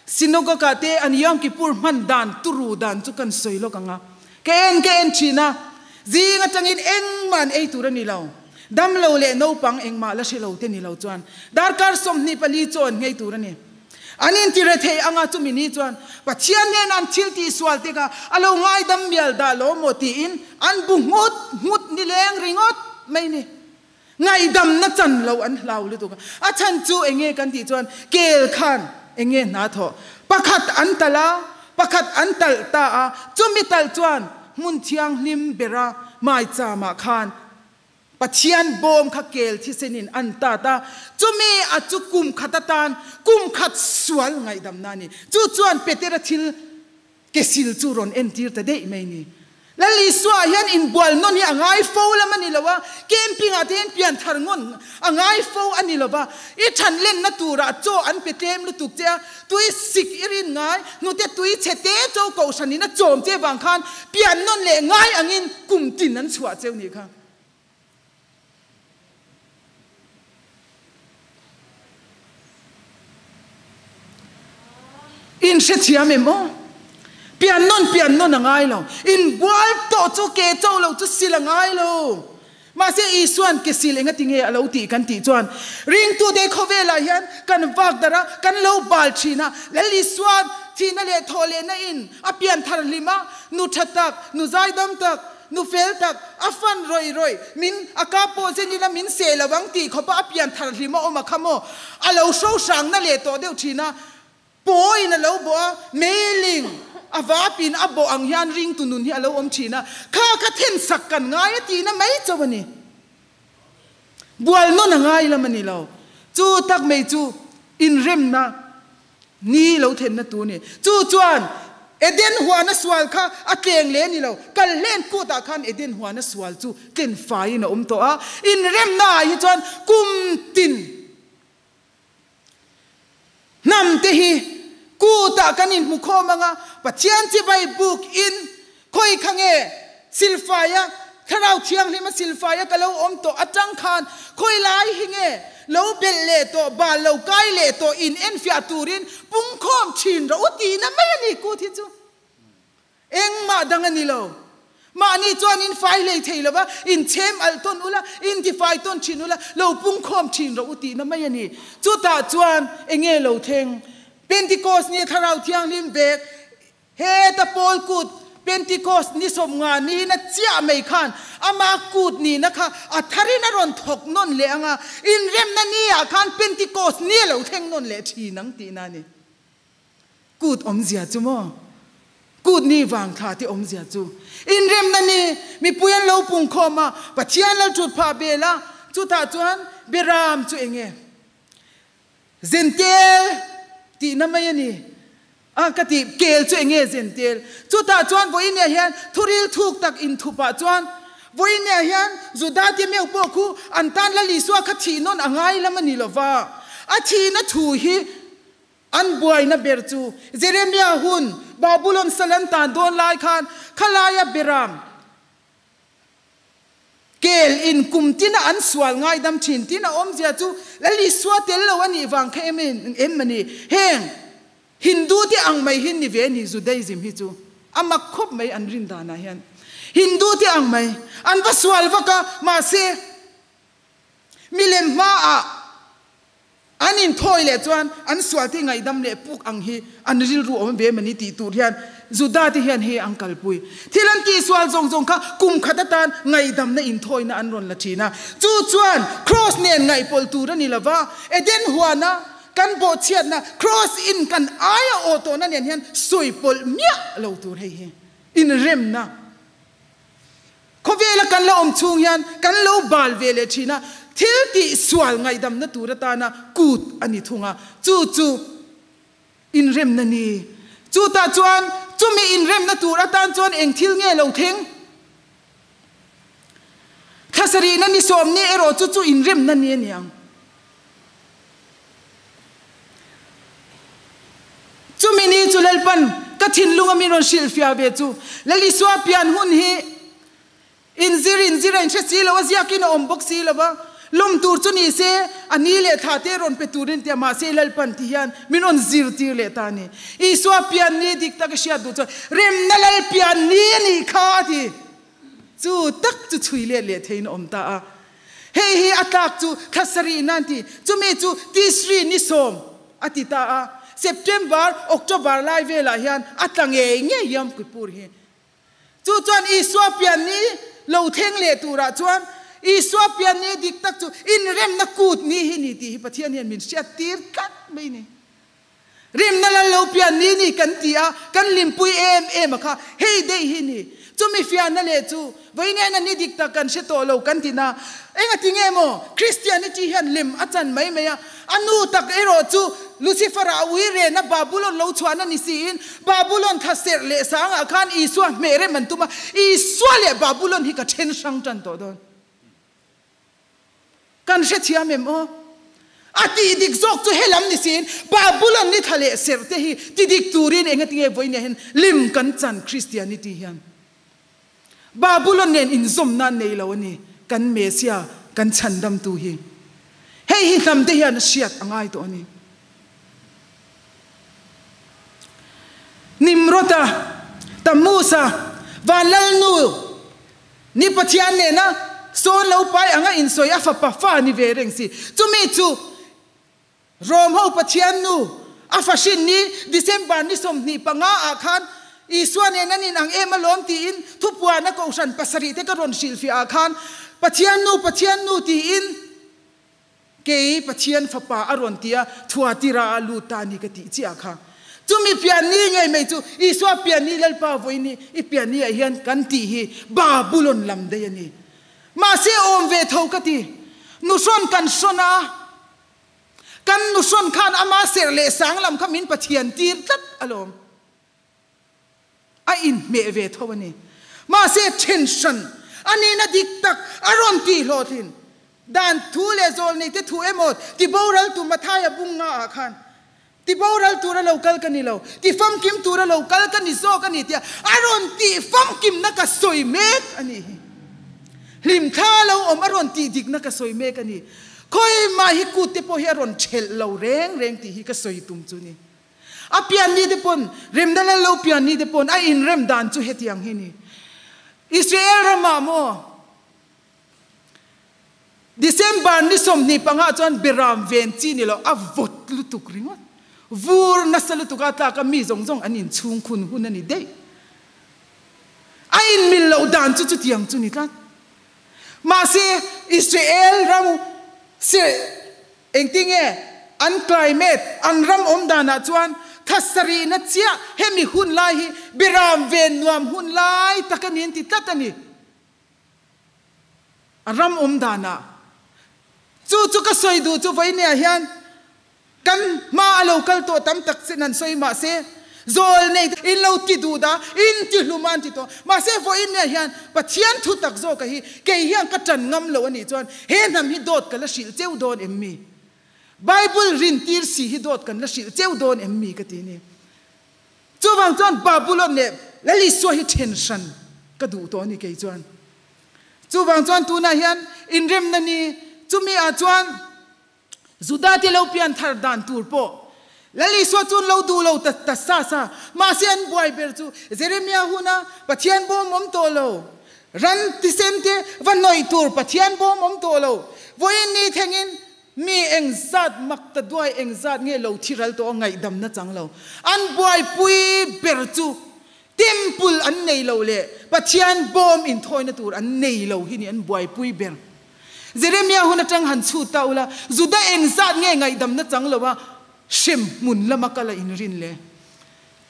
synagogue ah te an Yom Kippur hman dan turu dan chu kan sawi lawk ang a. Ka en ka en thin a, zing atangin engmah an ei tur a ni lo. Damlo leh naupang engmah la hre lo te ni lo chuan darkar 24 chaw an nghei tur a ni. An intire thei anga chumi ni chuan Pathian hnena an thil tihsual te kha a lo ngaidam mial dah lo maw tiin an bu nghut nghut nileng ringawt mai ni. Ngaihdamna chan lo an hlau lutuk a. A chhan chu eng nge kan tih chuan kel khan eng nge hna thawh. Pakhat an talh a, pakhat an talh ta a, chumi talh chuan hmun thianghlim bera maichamah khan Pathian bawm kha kel thisenin an tat a, chumi a chu kum khat atan kum khat sual ngaihdamna a ni. Chu chuan Petera thil Kesil chu rawn entir ta daih mai ni. Lal Isua hian inbual nawn hi a ngai fo lam a ni lo a, camping ah te hian pian thar ngawn a ngai fo a ni lo va, i than lenna turah chaw an pe tlem lutuk che a, tui sik i rin ngai, hnute tui chhe te cho kohhran in a chawm che vang khan pian nawn leh ngai angin kum tin an chhuah cheu nih kha. In hrethiam em aw? Pian nawn pian nawn a ngai lo. In bual tawh chu ke cho lo chu sil a ngai lo. Mahse Isua'n ke sil enga tinge a lo tih kan tih chuan ringtute khawvelah hian kan vak darh a, kan lo bal thin a. Lal Isua'n thihna leh thawh lehna in a pian thar hlim a, nu tha tak, nu zaidam tak, Nu fel tak, a fan rawih rawih, min a kap pawh zen ila min seh lo ang tih khawpa a pian thar hlim a awm a kha maw? A lo hro hrangna leh tawh deuh thin a, pawiin a lo bawh a, meiling a vapin a bawh ang hian ringtu nun hi a lo awm thin a, kha kha thensak kan ngai a tihna mai chauh a ni. Bual nawn a ngai lam a ni lo. Chu tak mai chu inremna Ni lo thenna tu ni. Chu chuan Eden huana sual kha a tleng leh ni lo. Kal hlen kutah khan Eden huana sual chu tlen faiin a awm tawh a. Inremna ah hi chuan kum tin hnam te hi kutah kan inhmu khawm ang a, Pathian chibai buk in Khawi kha nge silfaia Thlarau Thianghlima silfaia ka lo awm tawh atang khan khawi lai hi nge lo belh leh tawh, bal lo kai leh tawh in enfiah turin pungkhawm thin rawh u tihna mai a ni kut hi chu engmah dang a ni lo. Mahni chuan in fai hlei thei lova, in chhem alh tawn ula, in tifai tawn thin ula, lo pungkhawm thin rawh u tihna mai a ni. Chutah chuan enge lo thleng? Pentecost ni Thlarau Thianghlim vek Heta Paul kut Pentecost ni 50 nihna chiah mai khan ama kut nihna kha a tharin a rawn thawk nawn leh ang a, inremna niah khan Pentecost ni a lo thleng nawn leh thin ang tihna a ni. Kut awmzia chu maw? Kut ni vang thla te awmzia chu. Inremna ni mipui an lo pungkhawm a, Pathian lal thut phah bel a, chutah chuan Beram chu eng nge? Zentel tihna mai a ni. A ka ti, kel chu eng nge zentel? Chutah chuan vawiin ah hian thuril thuk tak inthupah chuan Vawiinah hian Juda te meuh pawh khu an tan Lal Isua kha thih nawn a ngai lam a ni lo va, a thihna thu hi an buaina ber chu Jeremia hun Babulon sal an tan dawn lai khan khalaia beram kel in kum tina an sual ngaidam thin tin a awmzia chu Lal Isua tel lo a nih vang kha em em a ni. Heng Hindu te ang mai hi ni ve ni Judaism hi chu a mak khawp mai an rin danah hian Hindu te ang mai an va sual vak a mahse milem hmaah an inthawi leh chuan an sual te ngaihdam leh puk ang hi an rilru awm ve mani tih tur hian Juda te hian hei an kalpui thil an tihsual zawng zawng kha kum khat atan ngaihdamna inthawina an rawn la thin a chu chuan Cross nen ngaihpawlh tur a ni lova Eden huana Kan bawhchhiatna Cross in kan aia aw tawhna nen hian sawi pawlh miah lo tur hei hi inremna khawvela kan la awm chhung hian kan lo bal ve leh thin a, thil tih sual ngaihdamna tur atana kut a ni thung a, chu chu inremna ni. Chutah chuan chumi inremna tur atan chuan eng thil nge lo thleng? Thla sarihna ni sawmni erawh chu chu inremna ni a ni ang. Chumi ni chu Lalpan ka thinlunga min rawn hrilhfiah ve chu Lal Isua pian hun hi inzir inzir a inhre si lo a, ziakin a awm bawk si lo va, lawm tur chu ni se a ni leh thla te rawn pe turin tia mahse Lalpan ti hian min rawn zirtir leh ta a ni. Isua pian ni dik tak i hriat duh chuan remna Lal pian ni a nih kha a ti. Chu tak chu chhui let leh theiin a awm ta a. Hei hi a tlak chu thla sarih nan ti, chumi chu Tisri ni sawm a ti ta a. September, October lai velah hian a tla ngei ngei Yom Kippur hi. Chu chuan Isua pian ni lo thleng leh turah chuan Isua pian ni dik tak chu inremna kut ni hi ni tih hi Pathian hian min hriat tir tlat mai ni. Rimna lal lo pian ni ni kan ti a, kan hlimpui em em a kha, hei daih hi ni. Chumi fiahna leh chu, vawiin a ni dik tak kan hre tawh lo kan ti na, engati nge maw Christianity hian lem a chan mai mai a, a nu tak erawh chu Lucifer-a a ui rena Babulon lo chhuahna ni siin Babulon thla serh leh sangah khan Isua hmeh rem an tum a, Isua leh Babulon hi ka then hrang tan tawh dawn. Kan hrethiam em aw? A tih dik zawk chu helam ni siin Babulon ni thla leh serh te hi ti dik turin engatinge vawiin hian lim kan chan Christianity hian Babulon nen inzawmna an nei lo a ni kan Messiah kan chhandamtu hi. Hei hi hnam te hian a hriat a ngai tawh a ni. Nimrod-a, Tammuz-a, Vanlalnu, Ni Pathian nena sawn lo pai anga insawi a fapa fa ni ve reng si. Chumi chu Rom ho Pathian nu a fa hrin ni December ni 25 ah khan Isua nen an inang em alawm tiin thupuana kohhran pasarih te ka rawn hrilhfiah ah khan Pathian nu Pathian nu tiin Kei Pathian fapa a rawn ti a, Thuatira a lut ta a ni ka tih chiah kha. Chumi pian ni ngei mai chu Isua pian ni Lalpa vawi ni i pian ni ah hian kan tih hi Babulon lam daih a ni. Mahse awm ve tho ka ti. Nuhrawn kan hrawn a, kan nuhrawn khan ama serh leh sang lam kha min Pathian tir tlat alawm. A inhmeh ve tho a ni. Mahse then hran a nihna dik tak a rawn tih hlawhtlin dan thu leh zawlneite thu emaw ti boral tu Mathaia bung nga ah khan ti boral tura lo kal ka ni lo, ti famkim tura lo kal ka ni zawk a ni tia a rawn tih famkimna ka sawi mek a nih hi. Hlimthla lo awm a rawn tih dikna ka sawi mek a ni. Khawimah hi kut te pawh hi a rawn thelh lo reng reng tih hi ka sawi tum chu ni. A pian ni te pawn, remna lal lo pian ni te pawn a inrem dan chu hetiang hi ni. Israel ramah maw December ni 25 chuan beram ven chi ni lo a vawt lutuk ringawt. Vur nasa lutuk a tlak a mi zawng zawng an inchhung khun hun a ni daih. A inmil loh dan chu chutiang chu ni tlat. Mahse Israel ram Engtinge an climate, an ram awm danah chuan thasarihna chiah hemi hun lai hi biram ven nuam hun lai tak a ni an ti tlat a ni. A ram awm danah. Chu chu ka sawi duh chu vawinia hian kan hma a lo kal tawh tam tak chin an sawi mahse. Zawl nei te in lo ti duh dah, in ti hlum a an ti tawh. Mahse vawiin nia hian Pathian thu tak zawka hi kei hian ka ṭan ngam lo a nih chuan he hnam hi dawt ka la hrilh cheu dawn em mi? Bible rintir si hi dawt kan la hrilh cheu dawn em mi ka ti ni. Chuvang chuan Babulon leh Lalisua hi then hran ka duh tawh a ni kei chuan. Chuvang chuan tunah hian inremna ni chumi ah chuan Juda te lo pian thar dan tur pawh Lalisua chuan lo duh lo ta ta sa sa. Mahse an buai ber chu Jeremia huna Pathian bawm awm tawh lo, ran tisen te va hnawih tur Pathian bawm awm tawh lo. Vawiin ni thlengin Mi engzat mak ta duai engzat nge lo thi ral tawh a ngaihdamna chang lo. An buaipui ber chu Temple an nei lo leh Pathian bawm inthawina tur an nei lo hi ni an buaipui ber. Jeremia hun atang han chhut ta ula, Juda engzat nge ngaihdamna chang lo a hrem hmun lama kal a inrin le?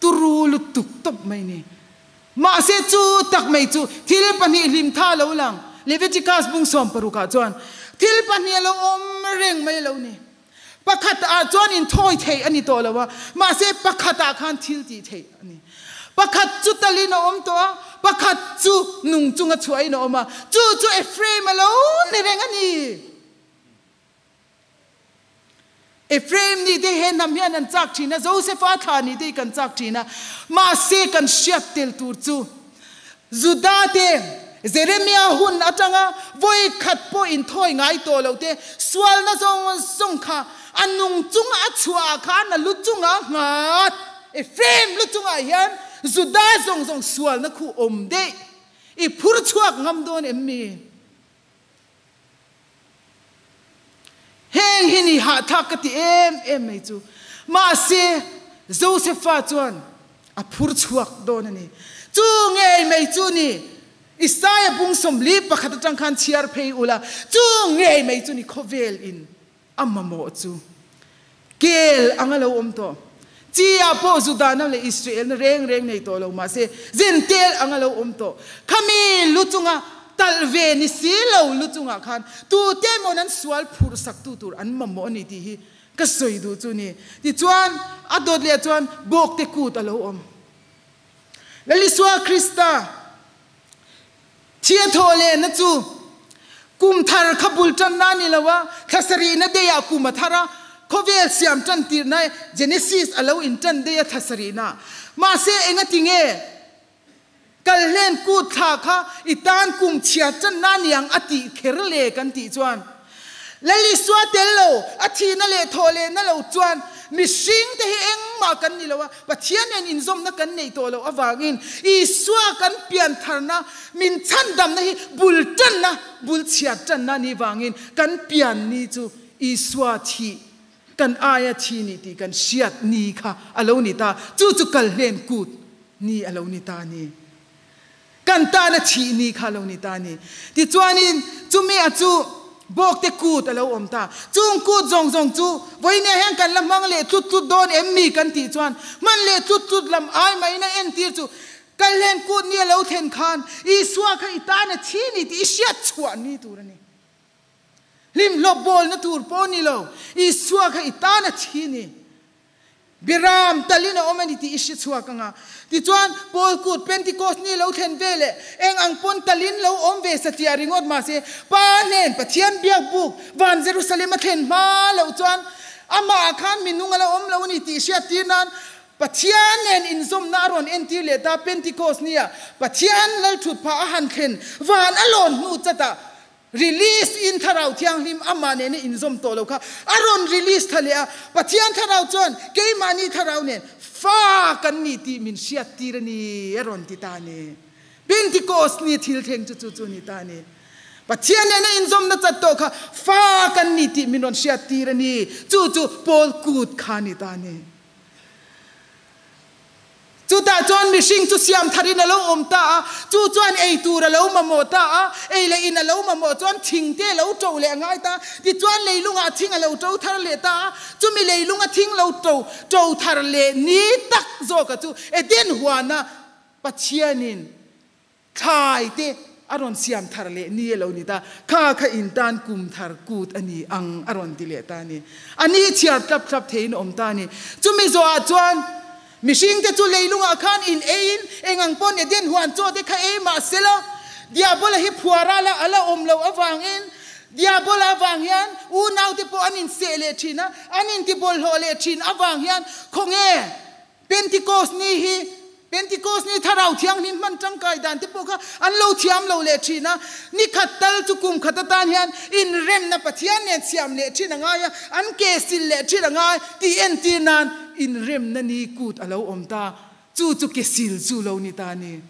Turu lutuk tawp mai ni. Mahse chu tak mai chu thil pahnih hlimtha lo lang, Leviticus bung 16 ah chuan thil pahnih a lo awm reng mai lo ni. Pakhat ah chuan inthawi theih a ni tawh lo a, mahse pakhat ah khan thil tih theih a ni. Pakhat chu talin a awm tawh a, pakhat chu nung chunga chhuahin a awm a, chu chu Ephraim a lo ni reng a ni. Ephraim nih te he hnam hian an chak thin a, Josefa thla nih te hi kan chak thin a. Mahse kan hriat tel tur chu Juda te Jeremia hun atanga vawi khat pawh inthawi ngai tawh lo te sualna zawng zawng kha a nung chunga a chhuah ah khan a lu chunga nghat. Ephraim lu chungah hian Juda zawng zawng sualna khu awm daih i phur chhuak ngam dawn em mi? Heng hi ni hahthlak ka ti em em mai chu. Mahse, Josefa chuan a phur chhuak dawn a ni. Chu ngei mai chu ni, Isaia bung 41 atang khan chhiar phei ula, chu ngei mai chu ni khawvel in a mamawh chu. Kel anga lo awm tawh. Chi ah pawh Judahna leh Israelna reng reng nei tawh lo mahse, Zentel anga lo awm tawh. Khami lu chunga talh ve ni si lo lu chungah khan tute emawn an sual phurh sak tu tur an mamawh a ni tih hi ka sawi duh chu ni. Tichuan, a dawt leh chuan bawkte kut a lo awm. Lalisua Krista. Thiathawh lehna chu kum thar kha bul tanna a ni lo a, thla sarihna deiah kum a thar a, khawvel siam tan tirhna Genesis a lo intan daih a thla sarihna. Mahse engati nge Kalhlen kut thla kha i tan kum chhia tanna a ni ang a tih kher le kan tih chuan Lal Isua tel lo, a thihna leh thawh lehna lo chuan mihring te hi engmah kan ni lo a, Pathian nen inzawmna kan neih tawh loh avangin Isua kan piantharna, min chhandamna hi bul tanna, bul chhiat tanna a nih vangin kan pian ni chu Isua thih, kan aia thi ni tih kan hriat ni kha a lo ni ta, chu chu kalhlen kut ni a lo ni ta a ni. Kan tana thih ni kha a lo ni ta a ni. Tichuanin chumi a chu bawkte kut a lo awm ta. Chung kut zawng zawng chu vawinia hian kan la hmang leh tlut tlut dawn em mi kan tih chuan hman leh tlut tlut lam ai maiin a entir chu Kalhlen kut ni a lo thlen khan Isua kha i tana thi ni tih i hriat chhuah ni tur a ni. Hlimhlawp bawlna tur pawh ni lo, Isua kha i tana thi ni. Biram talin a awm a ni tih i hre chhuak ang a. Tichuan, Paul kut Pentecost ni lo thlen ve leh eng ang pawn talin lo awm ve satliah ringawt mahse, Pa hnen Pathian biak buk van Jerusalem a thlen hma loh chuan amah ah khan minung a lo awm lo a ni tih hriat tir nan Pathian nen inzawmna a rawn entir leh ta. Pentecost ni ah Pathian lalthut phah a han thlen van a lawn hnu chatah Release in Thlarau Thianghlim amah nena inzawm tawh lo kha a rawn release tha leh a, Pathian Thlarau chuan keimahni Thlarau nen fa kan ni tih min hriat tir a ni a rawn ti ta a ni. Pentecost ni thil thleng chu chu chu a ni ta a ni. Pathian nena inzawmna chat tawh kha fa kan ni tih min rawn hriat tir a ni. Chu chu Paul kut kha a ni ta a ni. Chutah chuan mihring chu siam tharin a lo awm ta a, chu chuan ei tur a lo mamawh ta a, ei leh in a lo mamawh chuan thing te a lo to leh a ngai ta. Tichuan leilungah thing a lo to thar leh ta a, chumi leilunga thing lo to to thar leh ni tak zawka chu Eden huana Pathianin Thlai te a rawn siam thar leh ni a lo ni ta, kha kha in tan kum thar kut a ni ang a rawn ti leh ta a ni. A ni chhiar tlap tlap theiin a awm ta a ni. Chumi zawhah chuan Mihringte chu leilungah khan in eiin eng ang pawn Eden huan chaw te kha ei mah sela, Diabola hi phuara la a la awm loh avangin Diabola avang hian unaute pawh an inseh leh thin a, an intibawlhhlawh leh thin avang hian khawnge Pentecost ni hi Pentecost ni Thlarau Thianghlim hman tangkai dan te pawh kha an lo thiam lo leh thin a, ni khat tal chu kum khat atan hian inremna Pathian nen siam leh thin a ngai a, an ke sil leh thin a ngai tih entir nan inremna ni kut a lo awm ta, chu chu ke sil chu lo ni ta a ni.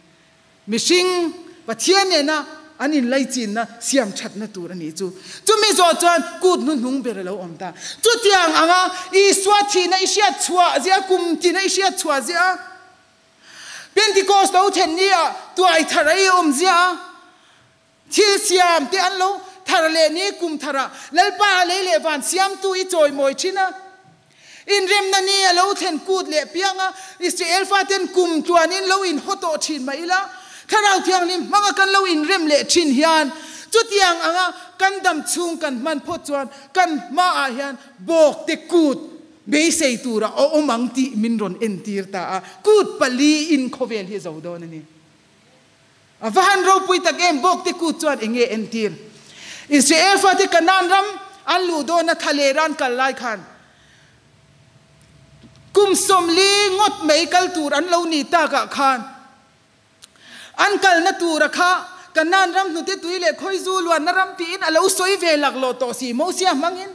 Mihring Pathian nena an inlaichinna siam thatna tur a nih chu. Chumi zawh chuan kut hnuhnung ber a lo awm ta. Chutiang anga Isua thihna i hriat chhuah zia, kum tina i hriat chhuah zia, Pentecost lo then ni ah tuai thar a i awm zia a, thil siam te an lo thar leh ni kum thar ah Lalpa a lei leh van siamtu i chawimawi thin a. Inremna ni a lo thlen kut leh piang a, Israel faten kum tluanin lo inhaw tawh thin mah ila, Thlarau Thianghlim hmanga kan lo inrem leh thin hian chutiang anga kan dam chhung kan hman phawt chuan kan hmaah hian bawkte kut beisei tura a awm ang tih min rawn entir ta a, kut paliin khawvel hi a zo dawn a ni. A va han ropui tak em! Bawkte kut chuan eng nge entir? Israel fate Kanaan ram an luh dawna thla leh ran kal lai khan kum 40 ngawt mai kal tur an lo nih takah khan an kalna tura kha Kanaan ram hnute tui leh khawizu luanna ram tiin a lo sawi ve laklawh tawh si. Mosia hmangin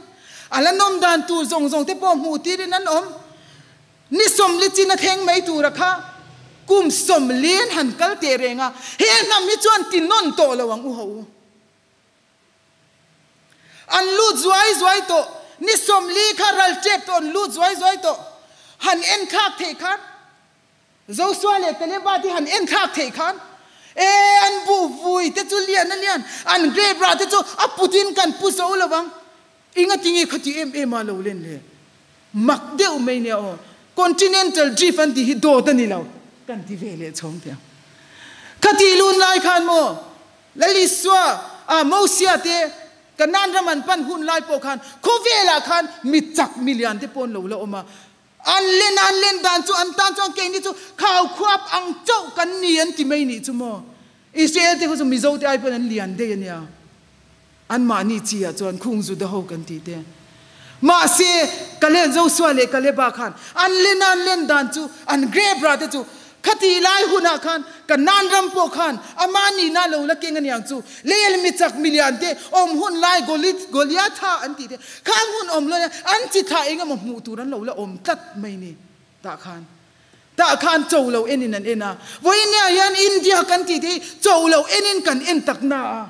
a la nawm dan tur zawng zawng te pawh hmuh tirin an awm. Ni 40 chin a thleng mai tura kha kum 40 an han kal teh reng a, he hnam hi chuan ti nawn tawh lo ang u ho u. An lut zuai zuai tawh, ni 40 kha ral tep tawh an lut zuai zuai tawh, han en thlak theih khan Joshua leh Kaleba te han en thlak theih khan e an buh vui te chu lian a lian, an grape rah te chu a putin kan pu zo lo ang. Engatinge khati em em a lo len le? Mak deuh mai nia aw. Continental drift an tih hi dawt a ni lo kan ti ve leh chhawng teh ang. Khati lun lai khan maw Lalisua a Mosia te Kanaan ram an pan hun lai pawh khan khawvelah khan mi chak mi lian te pawh an lo la awm a. An len a, an len dan chu an tan chuan keini chu khau khuap ang chauh kan ni an ti mai nih chu maw. Israel te kha chu Mizo te ai pawn an lian daih a nia. Anmahni chi ah chuan khung Juda ho kan tih te. Mahse, Kale, Joshua leh Kaleba khan an len a, an len dan chu an grape rah te chu khatih lai hunah khan Kanaan ram pawh khan ama nihna lo la keng a niang chu. Leil mi chak mi lian te awm hun lai Goliatha an tih te khang hun awm lo an chi thlah eng emaw hmuh tur an lo la awm tlat mai ni tah khan. Tah khan cho lo enin an en a. Vawiin hian India kan tih te hi cho lo enin kan en tak na a.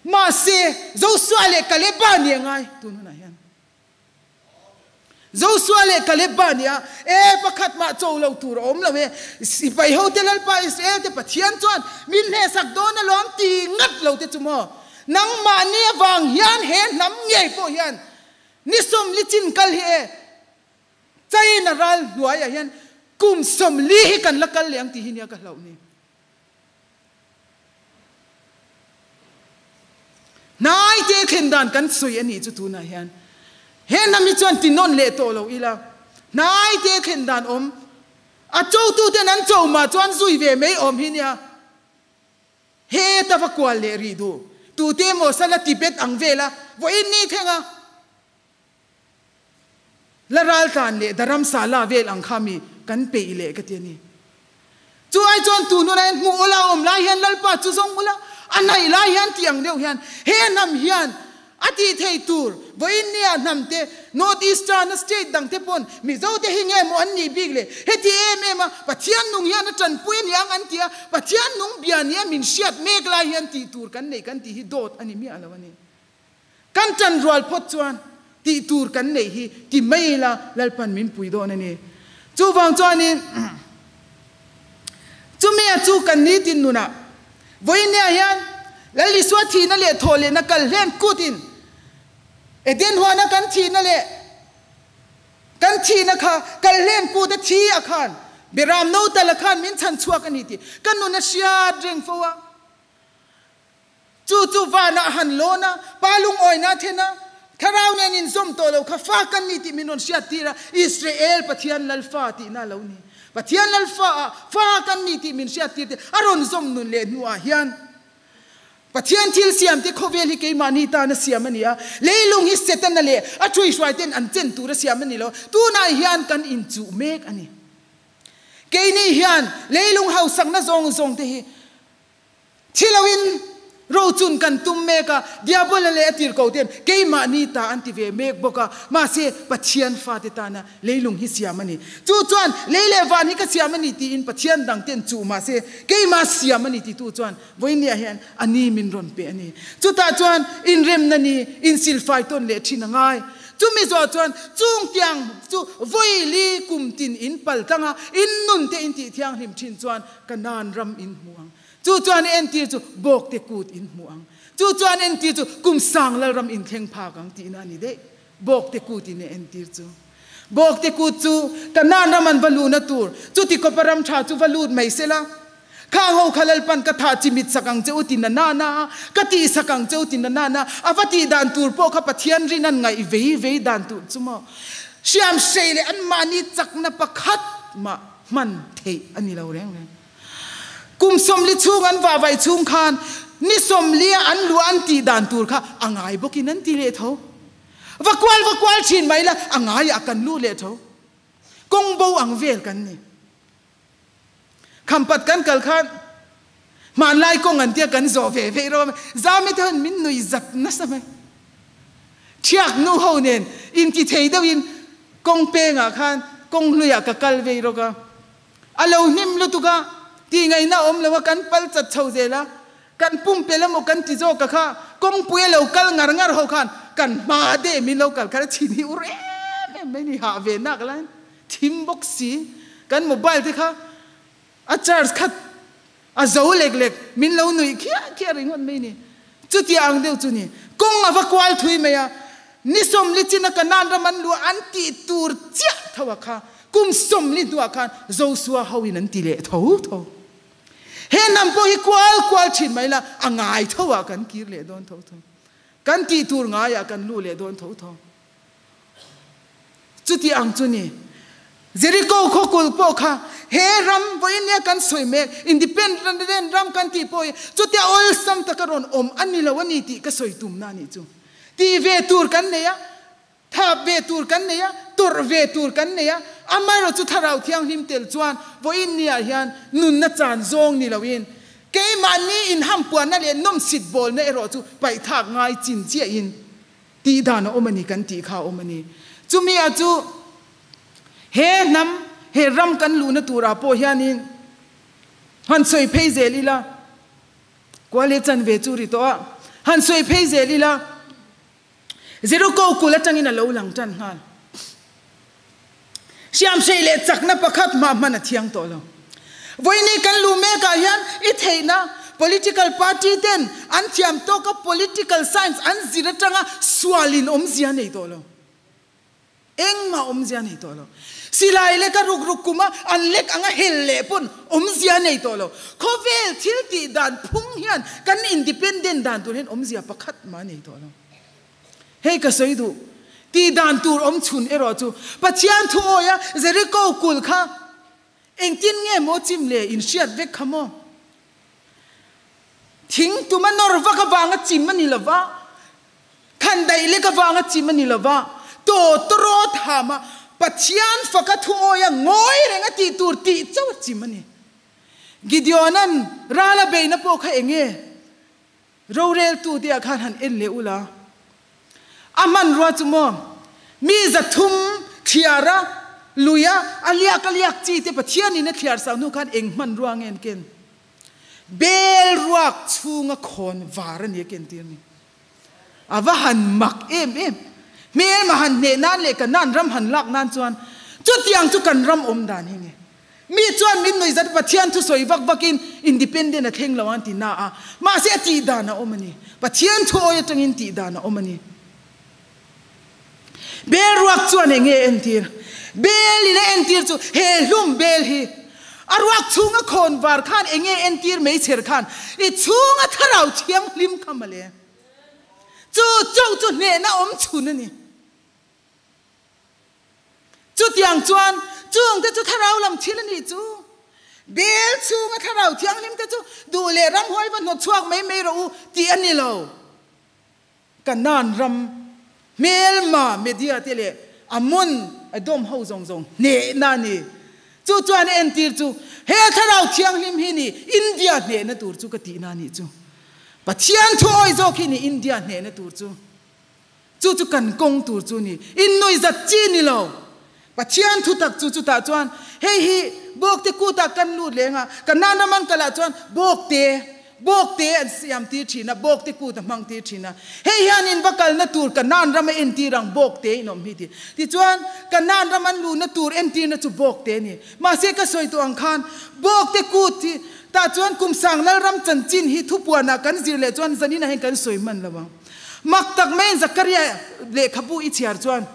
Mahse, Joshua leh Kaleba nih a ngai tun hunah hian. Joshua leh Kaleba nih a, E, pakhat mah cho lo tur a awm lo e. Sipai hote Lalpa Israel te Pathian chuan min hlehsak dawn alawm ti ngat lo te chu maw? Nangmahni avang hian he hnam ngei pawh hian ni 40 chin kal hi e, China ral hnuaiah hian kum 40 hi kan la kal leh ang tih hi nia ka hlauh ni. Hnai te thlen dan kan sawi a nih chu tunah hian he hnam hi chuan ti nawn leh tawh lo ila, hnai te thlen dan awm a chotu ten an cho mah chuan zui ve mai awm hi nia. He ta va kual leh rih duh tute emaw sala Tibet ang vela vawiin ni thleng a. La raltlan leh daramsa la vel ang kha mi kan peih leh ka ti a ni. Chu ai chuan tun hunah hian hmuh ula awm lai hian Lalpa chu zawng ula, a hnaih lai hian tih ang deuh hian he hnam hian a tih thei tur vawiin nia hnam te North Eastern a state dang te pawn Mizo te hi nge maw an nih bik le heti em em a Pathian nung hian a tanpui a ni ang an ti a, Pathian nung bia nia min hriat mek lai hian tih tur kan neih kan tih hi dawt a ni miah lo a ni. Kan tan rual phawt chuan tih tur kan neih hi ti mai ila Lalpan min pui dawn a ni. Chuvang chuanin chumi a chu kan nitin nunah vawinia hian Lal Isua thihna leh thawh lehna kal hlen kutin Eden huana kan thihna leh kan thihna kha kal hlen kut a thi a khan Beram no tal a khan min chhan chhuak a ni tih ka nun a hriat reng fo a. Chu chu vanah han lawn a, pa lungawina a then a, Thlarau nen inzawm tawh lo kha fa kan ni tih min rawn hriat tir a, Israel Pathian Lalfa tihna a lo ni. Pathian lal fa ah fa kan ni tih min hriat tir te a rawn zawm nun leh hnuah hian Pathian thil siam te khawvel hi keimahni tana siam a ni a, leilung hi Setana leh a thuihruai ten an chen tura siam a ni lo. Tunah hian kan inchuh mek a ni. Keini hian leilung hausakna zawng zawng te hi Thi loin rochun kan tum mek a, Diabola leh a tirko ten keimahni ta an ti ve mek bawk a, mahse Pathian fate tana leilung hi siam a ni. Chu chuan lei leh van hi ka siam a ni tiin Pathian dang ten chuh mahse keimah siam a ni titu chuan vawinia hian a ni min rawn pe a ni. Chutah chuan inremna ni insilfai tawn leh thin a ngai. Chumi zawh chuan chung tiang chu vawi li kum tin in pal tlang a, in nun te in tih thianghlim thin chuan Kanaan ram in hmu ang. Chu chuan entir chu Bawkte kut in hmu ang. Chu chuan entir chu kum sang lalram in thleng phak ang tihna a ni daih. Bawkte kut in a entir chu. Bawkte kut chu Kanaan ram an va luhna tur, chuti kawpa ram tha chu va lut mai sela. Khang ho kha Lalpan ka thah chimit sak ang che u ti na na na a, ka tih sak ang che u ti na na na a va tih dan tur pawh kha Pathian rin an ngaih vei vei dan tur chu maw. Hriam hrei leh anmahni chakna pakhat mah hman theih a ni lo reng reng. Kum 40 chhung an vahvaih chhung khan ni 40 a an luah an tih dan tur kha a ngai bawkin an ti leh tho. Va kual va kual thin mai la a ngaiah kan luh leh tho. Kawng bo ang vel kan ni. Khampat kan kal khan hmanlai kawng an tia kan zawh ve veih rawh a, Zami te hian min nui zat nasa mai. Thiak nu ho nen inti thei deuhin kawng pengah khan kawng hluiah ka kal vei rawk a, a lo hnim lutuk a, tih ngaihna a awm lo a, kan pal chat chho zel a, kan pumpelh emaw kan ti zawk a kha kawngpui a lo kal ngar ngar ho khan kan hma deh min lo kal khat a, chhin hi ur em em mai ni hah ve nak laiin thim bawk si, kan mobile te kha a charge khat A zo lek lek, min lo nuih khiah khiah ringawt mai ni. Chutia ang deuh chu ni. Kawng a va kual thui mai a, ni 40 china Kanaan ram an luah an tih tur chiah tho a kha, kum 40 hnuah khan Josua hoin an ti leh tho tho. He hnam pawh hi kual kual thin mai la, a ngai tho ah kan kir leh dawn tho tho. Kan tih tur ngaiah kan luh leh dawn tho tho. Chuti ang chu ni. Jericho khaw kulh pawh kha he ram vawiin nia kan sawi mek, independent ram kan tih pawh hi chutia awlsam taka rawn awm a ni lo a ni tih ka sawi tumna a nih chu. Tih ve tur kan nei a, thap ve tur kan nei a, tawrh ve tur kan nei a, amaherawh chu Thlarau Thianghlim tel chuan vawiin niah hian nunna chan zawng ni loin keimahni inhampuanna leh nawmsit bawlna erawh chu paihthak ngai chin chiahin Tih dan a awm a ni kan tih kha a awm a ni. Chumi ah chu he hnam, he ram kan luhna turah pawh hianin han sawi phei zel ila, kual chan ve chu ri tawh a, han sawi phei zel ila, Jericho kulh atangin a lo lang tan nghal. Hriamhrei leh chakna pakhat hma hman a thiang tawh lo. Vawiini kan luh mekah hian i theihna political party ten an thiam tawka political science an zir atanga sualin awmzia nei tawh lo. Engmah awmzia nei tawh lo. Silai leka ruk ruk kuma an lek anga hel leh pawn awmzia nei tawh lo. Khawvel thil tih dan phung hian kan independent dan tur hian awmzia pakhat mah nei tawh lo. Hei ka sawi duh, tih dan tur awm chhun erawh chu Pathian thu awia Jericho kulh kha engtin nge maw chim le in hriat vek kha maw? Thing tuma nawr vak avanga chim a ni lo va, khan daih lek avanga chim a ni lo va, tawtawrawt hama Pathian faka thu awia ngawi renga tih tur tih chauh a chim a ni. Gideona'n ral a beihna pawh kha eng nge? Roreltu te ah khan han en leh ula, a hmanrua chu maw mi 300 thliar a, lui a, a liak a liak chi te Pathianin a thliar sak hnu khan eng hmanrua nge an ken? Bel ruak chhunga khawn var a ni a ken tir ni. A va han mak em em. Hmelma han hneh nan leh Kanaan ram han lak nan chuan chutiang chu kan ram awm dan hi nge? Mi chuan min nuih zat Pathian thu sawi vak vakin independent a thleng lo an ti na a, mahse a tih dan a awm a ni. Pathian thu awi atangin tih dan a awm a ni. Bel ruak chuan eng nge entir? Bel in a entir chu he hlum bel hi a ruak chhunga khawn var khan eng nge entir meichher khan i chhunga thlarau thianghlim kha mawle. Chu chauh chu hnehna awm chhun a ni. Chutiang chuan Chung te chu thlarau lam thil a nih chu. Bel chhunga thlarau thianghlim te chu duh leh ramhuai va hnawt chhuak mai mai rawh u tih a ni lo. Kanaan ram hmelma media te leh Ammon, Edom ho zawng zawng hnehna a ni. Chu chuan a entir chu he thlarau thianghlim hi ni India hnehna tur chu ka tihna a nih chu. Pathian thu awi zawk hi ni India hnehna tur chu. Chu chu kan kawng tur chu ni. Innuihzat chi ni lo. Pathian thu tak chu chutah chuan hei hi Bawkte kutah kan lut leng a, Kanaan ram an kalah chuan Bawkte, Bawkte an siam tir thin a, Bawkte kut a hmang tir thin a. Hei hian in va kalna tur Kanaan ram a entir ang Bawkte in awm hi ti. Tichuan, Kanaan ram an luhna tur entirna chu Bawkte a ni. Mahse ka sawi tawh ang khan Bawkte kut hi tah chuan kum sang Lalram chanchin hi thupuanah kan zir leh chuan zaninah hian kan sawi hman lo ang. Mak tak maiin Zakaria lehkhabu i chhiar chuan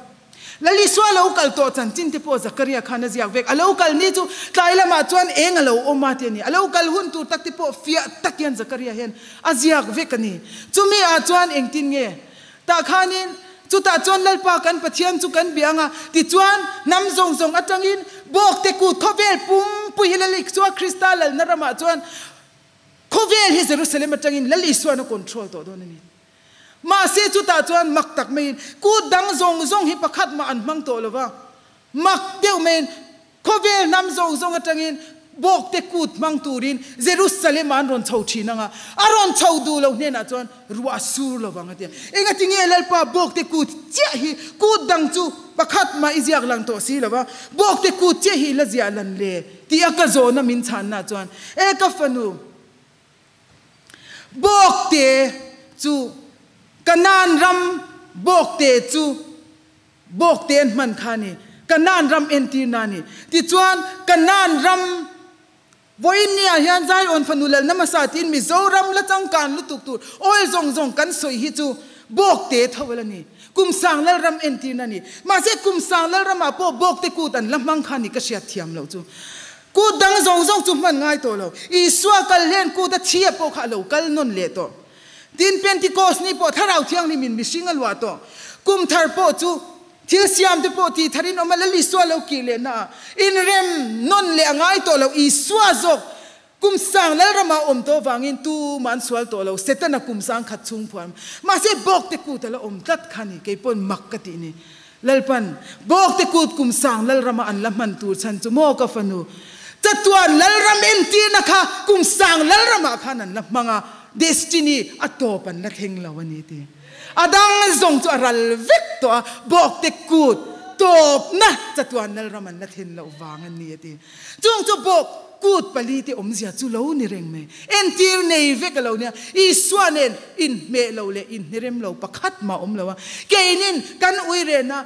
Lal Isua lo kal tawh chanchin te pawh Zakaria khan a ziak vek. A lo kal ni chu tlai lamah chuan eng a lo awm a ti a ni. A lo kal hun tur tak te pawh fiah tak hian Zakaria hian a ziak vek a ni. Chumi ah chuan engtin nge? Tah khanin chutah chuan Lalpa kan Pathian chu kan bia anga tichuan hnam zawng zawng atangin bawkte kut khawvel pumpui hi Lal Isua Krista lalna ramah chuan Khawvel hi Jerusalem atangin Lal Isuan a control tawh dawn a ni. Mahse chutah chuan mak tak maiin kut dang zawng zawng hi pakhat mah an hmang tawh lo va. Mak deuh maiin khawvel hnam zawng zawng atangin bawkte kut hmang turin Jerusalem ah an rawn chho thin ang a, a rawn chho duh lo hnenah chuan ruah a sur lo vang a ti a. Engati nge Lalpa bawkte kut chiah hi kut dang chu pakhat mah i ziak lang tawh si lo va, bawkte kut chiah hi i la ziah lan le? Ti a ka zawhna min chhanna chuan, E ka fanu, Bawkte chu Kanaan ram Bawkte chu Bawkte an hman kha a ni, Kanaan ram entirna a ni. Tichuan, Kanaan ram vawiin niah hian Zion fanu lalna hmasa tiin Mizoram la changkan lutuk tur oil zawng zawng kan sawi hi chu Bawkte tho a la ni. Kum sang Lalram entirna a ni. Mahse, kum sang Lalramah pawh Bawkte kut an la hmang kha a ni ka hriat thiam loh chu. Kut dang zawng zawng chu hman ngai tawh lo. Isua kal hlen kut a thia pawh kha a lo kal nawn leh tawh. Tin, Pentecost ni pawh Thlarau Thianghlimin mihring a luah tawh. Kum thar pawh chu thil siam te pawh tih tharin awm a, Lal Isua lo kih leh naah inrem nawn leh a ngai tawh lo. Isua zawk kum sang Lalramah awm tawh vangin tumah an sual tawh lo. Setana kum sang khat chhung phuan. Mahse, bawkte kut a la awm tlat kha ni. Kei pawn mak ka tih ni. Lalpan, Bawkte kut kum sang Lalrama an la hman tur chhan chu maw ka fanu? Chatuan Lalram entirna kha kum sang Lalramah khan an la hmang a, destiny a tawp an la thleng lo a ni ti. A dang zawng chu a ral vek tawh a, Bawkte kut tawpna chatuan Lalram an la thlen loh vang a ni a ti. Chung chu bawk kut palite awmzia chu lo ni reng mai. Entir nei vek a lo nia. Isua nen inhmeh lo leh inhnerem lo pakhat mah awm lo a. Keinin kan ui rena,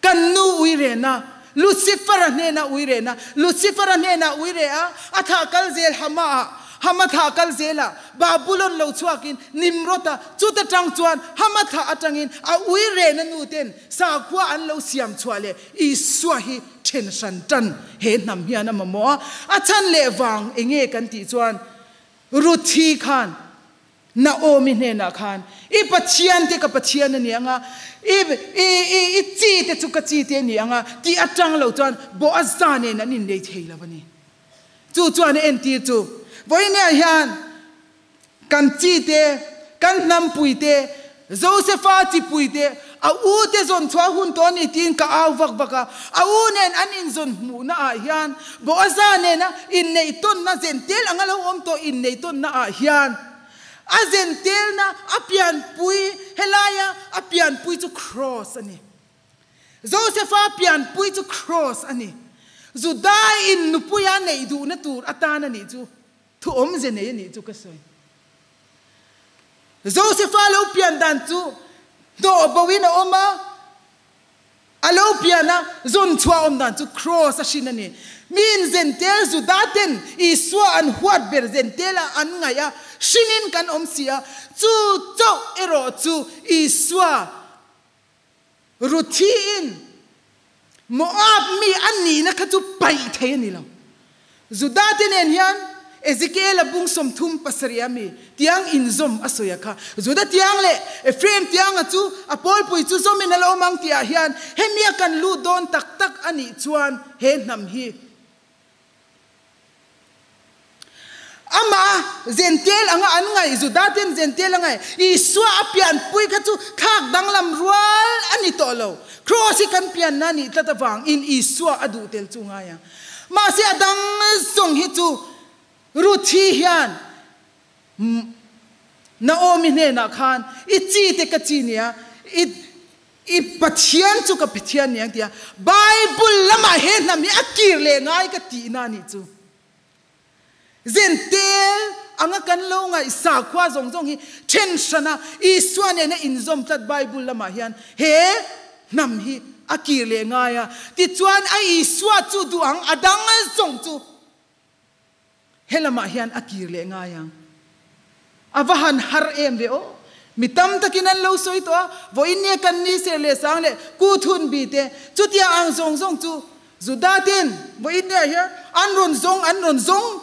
kan nu ui rena, Lucifer-a hnena ui rena, Lucifer-a hnenah ui reh a, a thah kal zel Hama-ah, Hama thah kal zelah Babulon lo chhuakin Nimrod-a chuta tang chuan Hama thah atangin a ui rehna nuten sakhua an lo siam chhuah leh Isua hi then hran tan he hnam hian a mamawh a, a chhan leh vang enge kan tih chuan Ruthi khan Naomi hnenah khan i Pathian te ka Pathian a ni ang a, i i i i chi te chu ka chi te a ni ang a tih atang lo chuan Boaza nen an innei thei lo a ni. Chu chuan a entir chu vawinia hian Kan chi te, kan hnampui te, Josefa chipui te, a u te zawn chhuah hun tawh a ni tiin ka au vak vak a. A u nen an inzawn hmuhna ah hian Boaza nena inneih tawnna zentel anga lo awm tawh inneih tawnna ah hian a zentelna a pianpui helaia a pianpui chu Kraws a ni. Josefa pianpui chu Kraws a ni. Judai in nupuia neih duhna tur atan a nih chu. Thu awmze nei a nih chu ka sawi. Josefa lo pian dan chu hnawh bo in a awm a, a lo pian a, zawn chhuah awm dan chu kraws a hrin a ni. Miin Zentel Juda ten Isua an huat ber Zentel a an ngaih a, hrin in kan awm si a, chu chauh erawh chu Isua Ruthiin Moab mi a nihna kha chu paih thei a ni lo. Judate nen hian Ezekiela bung 37 ami tiang inzawm a sawi a kha. Juda tiang leh Ephraim tianga chu a pawlpui chu zawmin a lo awm ang tihah hian hemia kan lut dawn tak tak a nih chuan he hnam hi Amah Zentel anga an ngaih, Judaten Zentel a ngaih, Isua a pianpui kha chu thlak danglam rual a ni tawh lo. Kraws hi kan pianna a nih tlat avangin Isua a duh tel chu ngai ang. Mahse a dang zawng hi chu Ruthi hian Naomi hnenah khan i chi te ka chi nia, i i Pathian chu ka Pathian ni ang tia Bible lamah he hnam hi a kir leh ngai ka tihna a nih chu. Zentel anga kan lo ngaih sakhua zawng zawng hi then hrana Isua nena inzawm tlat Bible lamah hian he hnam hi a kir leh ngai a, tichuan a Isua chu duh ang a dang zawng chu he lamah hian a kir leh ngai ang. A va han har em ve aw. Mi tam takin an lo sawi tawh a, vawiin nge kan ni ser leh sang leh kut hun bi te, chutia ang zawng zawng chu Juda ten vawiin nge hian an rawn zawng, an rawn zawng,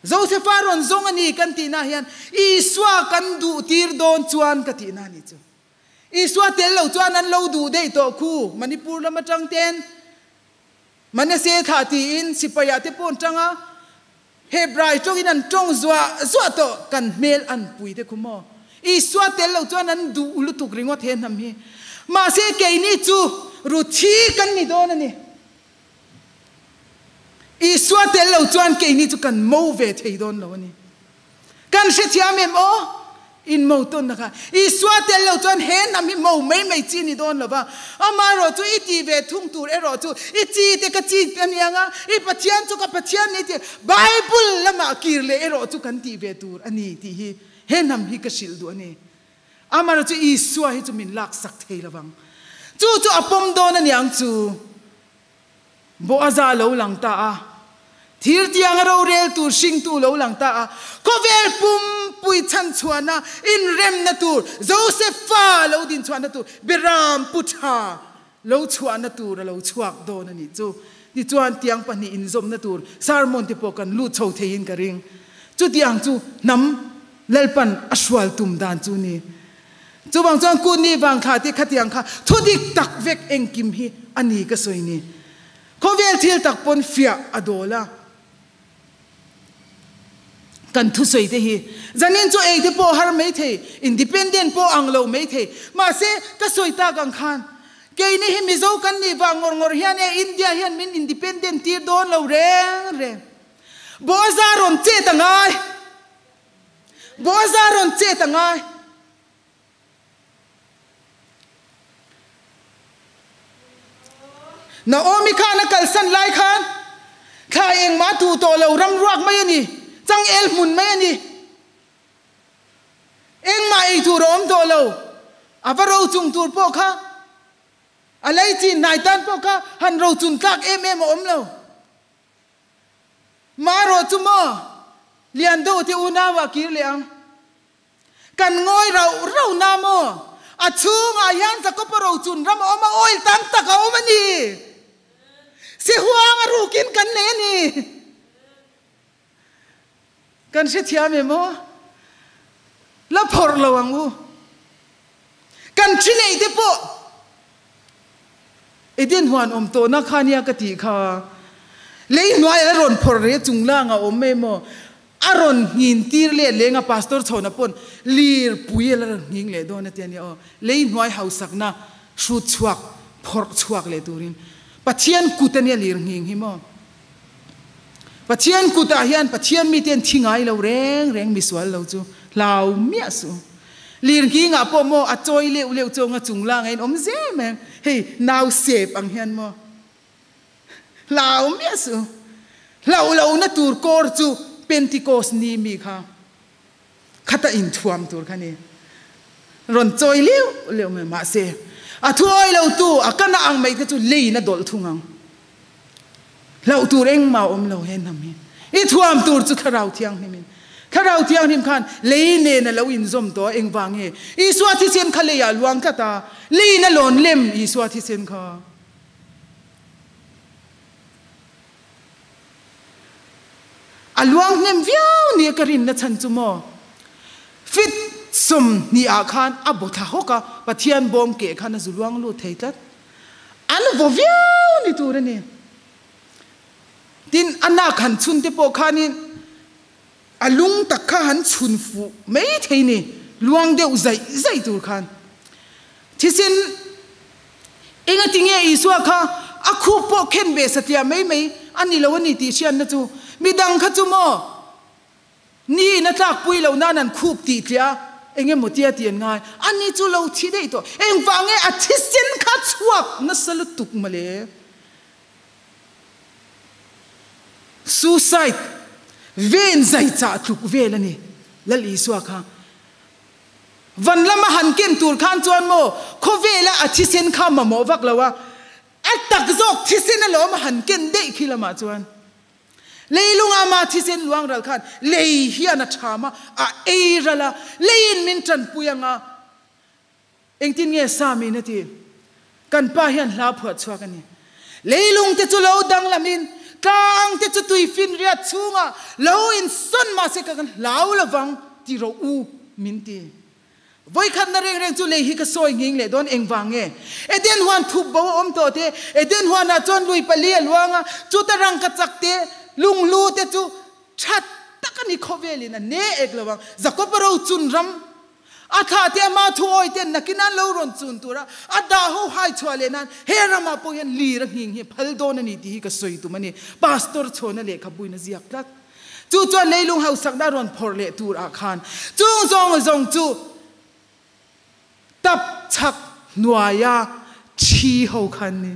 Josefa rawn zawng a ni kan tihna hian Isua kan duh tir dawn chuan ka tihna a ni chu. Isua tel lo chuan an lo duh daih tawh khu Manipur lam atang ten Manase thlah tiin sipai ah te pawh an tang a, Hebrai tawngin an tawng zuah zuah tawh, kan hmel an pui te khu maw? Isua tel lo chuan an duh lutuk ringawt he hnam hi. Mahse keini chu Ruthi kan ni dawn a ni. Isua tel lo chuan keini chu kan mo ve thei dawn lo a ni. Kan hrethiam em aw? In mo tawnna kha Isua tel lo chuan he hnam hi mo mai mai chi ni dawn lo va. Amaherawh chu i ti ve thung tur erawh chu i chi te ka chi a ni ang a, i Pathian chu ka Pathian ni tih Bible lamah kir leh erawh chu kan ti ve tur a ni tih hi he hnam hi ka hrilh duh a ni. Amaherawh chu Isua hi chu min laksak thei lo vang. Chu chu a pawm dawn a niang chu. Boaza lo lang ta a, thir tianga rorel tur hringtu lo lang ta a, khawvel pumpui chhanchhuahna, inremna tur, Josefa lo dinchhuahna tur, Beram pu tha lo chhuahna tur a lo chhuak dawn a nih chu. Tichuan tiang pahnih inzawmna tur sermon te pawh kan lut chho theiin ka ring. Chutiang chu hnam Lalpan a hrual tum dan chu ni. Chuvang chuan Kutni vangthla te khatiang kha thudik tak vek engkim hi a ni ka sawi ni. Khawvel thil tak pawn fiah a dawl a. Kan thusawi te hi zanin chu ei te pawh har mai thei, independent pawh ang lo mai thei. Mahse ka sawi tak ang khan keini hi Mizo kan nih vang ngawr ngawr hian e India hian min independent tir dawn lo reng reng. Boaza rawn chet a ngai. Boaza rawn chet a ngai. Naomi khan a kalsan lai khan thla engmah duh tawh lo ram ruak mai a ni, changel hmun mai a ni. Engmah ei tur a awm tawh lo, a va ro chung tur pawh kha a lei chin hnai tan pawh kha han ro chun tlak em em a awm lo. Marawh chu maw lian deuh te unau ah kir leh ang. Kan ngawi rauh rauh na maw? A chhungah hian Jakob-a rochun ram a awm a, oil tam tak a awm a ni. Sihuang a rukin kan nei a ni. Kan hrethiam em aw? La phawrh lo ang u. Kan thi neih te pawh Eden huan awm tawhna kha nia ka tih kha. Lei hnuai a rawn phawrh reh chung lang a awm em aw? A rawn nghin tir let leng a Pastor chhawna pawn lir pui a la rawn nghing leh dawn a tia nia aw. Lei hnuai hausakna hrut chhuak phawrh chhuak leh turin Pathian kut a nia lir nghing hi maw? Pathian kutah hian Pathian mite an thi ngai lo reng reng misual lo chu hlau miah suh. Lirnghingah pawh maw a chawi leuh leuh chawnga chung langa in awm zel mai ang, hei nau sep ang hian maw hlau miah suh. Hlauh lohna tur kawr chu Pentecost ni mi kha khata inthuam tur kha ni. Rawn chawi leuh leuh mai mahse a thuawi lo tu a kana ang mai te chu leiin a dawlh thung ang. Hlauh tur engmah a awm lo he hnam hi. I thuam tur chu Thlarau Thianghlim in. Thlarau Thianghlim khan lei nen a lo inzawm tawh a, engvang nge? Isua thisen kha leiah a luang tlat a, leiin a lawn lem Isua thisen kha. A luang hnem viau nia ka rinna chhan chu maw? Fit 20 ah khan a baw thla hawk a, Pathian bawm keh khan a zu luang lut thei tlat. An vaw viau ni tur a ni. Tin, a nak han chhun te pawh khanin a lung tak kha han chhun fuh mai thei ni, luang deuh zaih zaih tur khan. Thisen Engati nge Isua kha a khup pawh khen ve satliah mai mai a ni lo a ni tih hriatna chu midang kha chu maw ni in a tlakpui loh nan an khup tih tliah a, eng emaw tia tih an ngai a ni chu lo thi daih tawh. Engvang nge a thisen kha chhuak nasa lutuk mawle? Suicide ven zai chah tluk vel a ni Lal Isua kha. Van lama han ken tur khan chuan maw khawvela a thisen kha mamawh vak lo a, a tak zawk thisen alawm a han ken daih khi lamah chuan leilunga ama thisen luang ral khan lei hian a tham a, a ei ral a, leiin min tanpui anga engtin nge Samiin a ti? Kan pa hian hla phuah chhuak a ni. Leilung te chu lo danglamin tlang te chu tui finriat chhungah lo insawn mah se ka kan hlau lovang ti rawh u min ti. Vawikhatna reng reng chu lei hi ka sawi nghing leh dawn engvang nge? Eden huan thup bo a awm tawh te, Eden huanah chuan lui pali a luang a, chuta rangka chak te, lunghlu te chu tha tak a ni khawvelin a ne ek lo ang. Jakob-a rochun ram A thla te ama thu awi ten nakin an lo rawn chun tur a, a dah ho hai chhuah leh nan he ramah pawh hian lir a nghing hi phal dawn a ni tih hi ka sawi tum a ni. Pastor chhuahna lehkhabuin a ziak tlat. Chu chuan leilung hausakna a rawn phawrh leh tur ah khan chung zawng zawng chu tap chhak hnuaia thi ho khan ni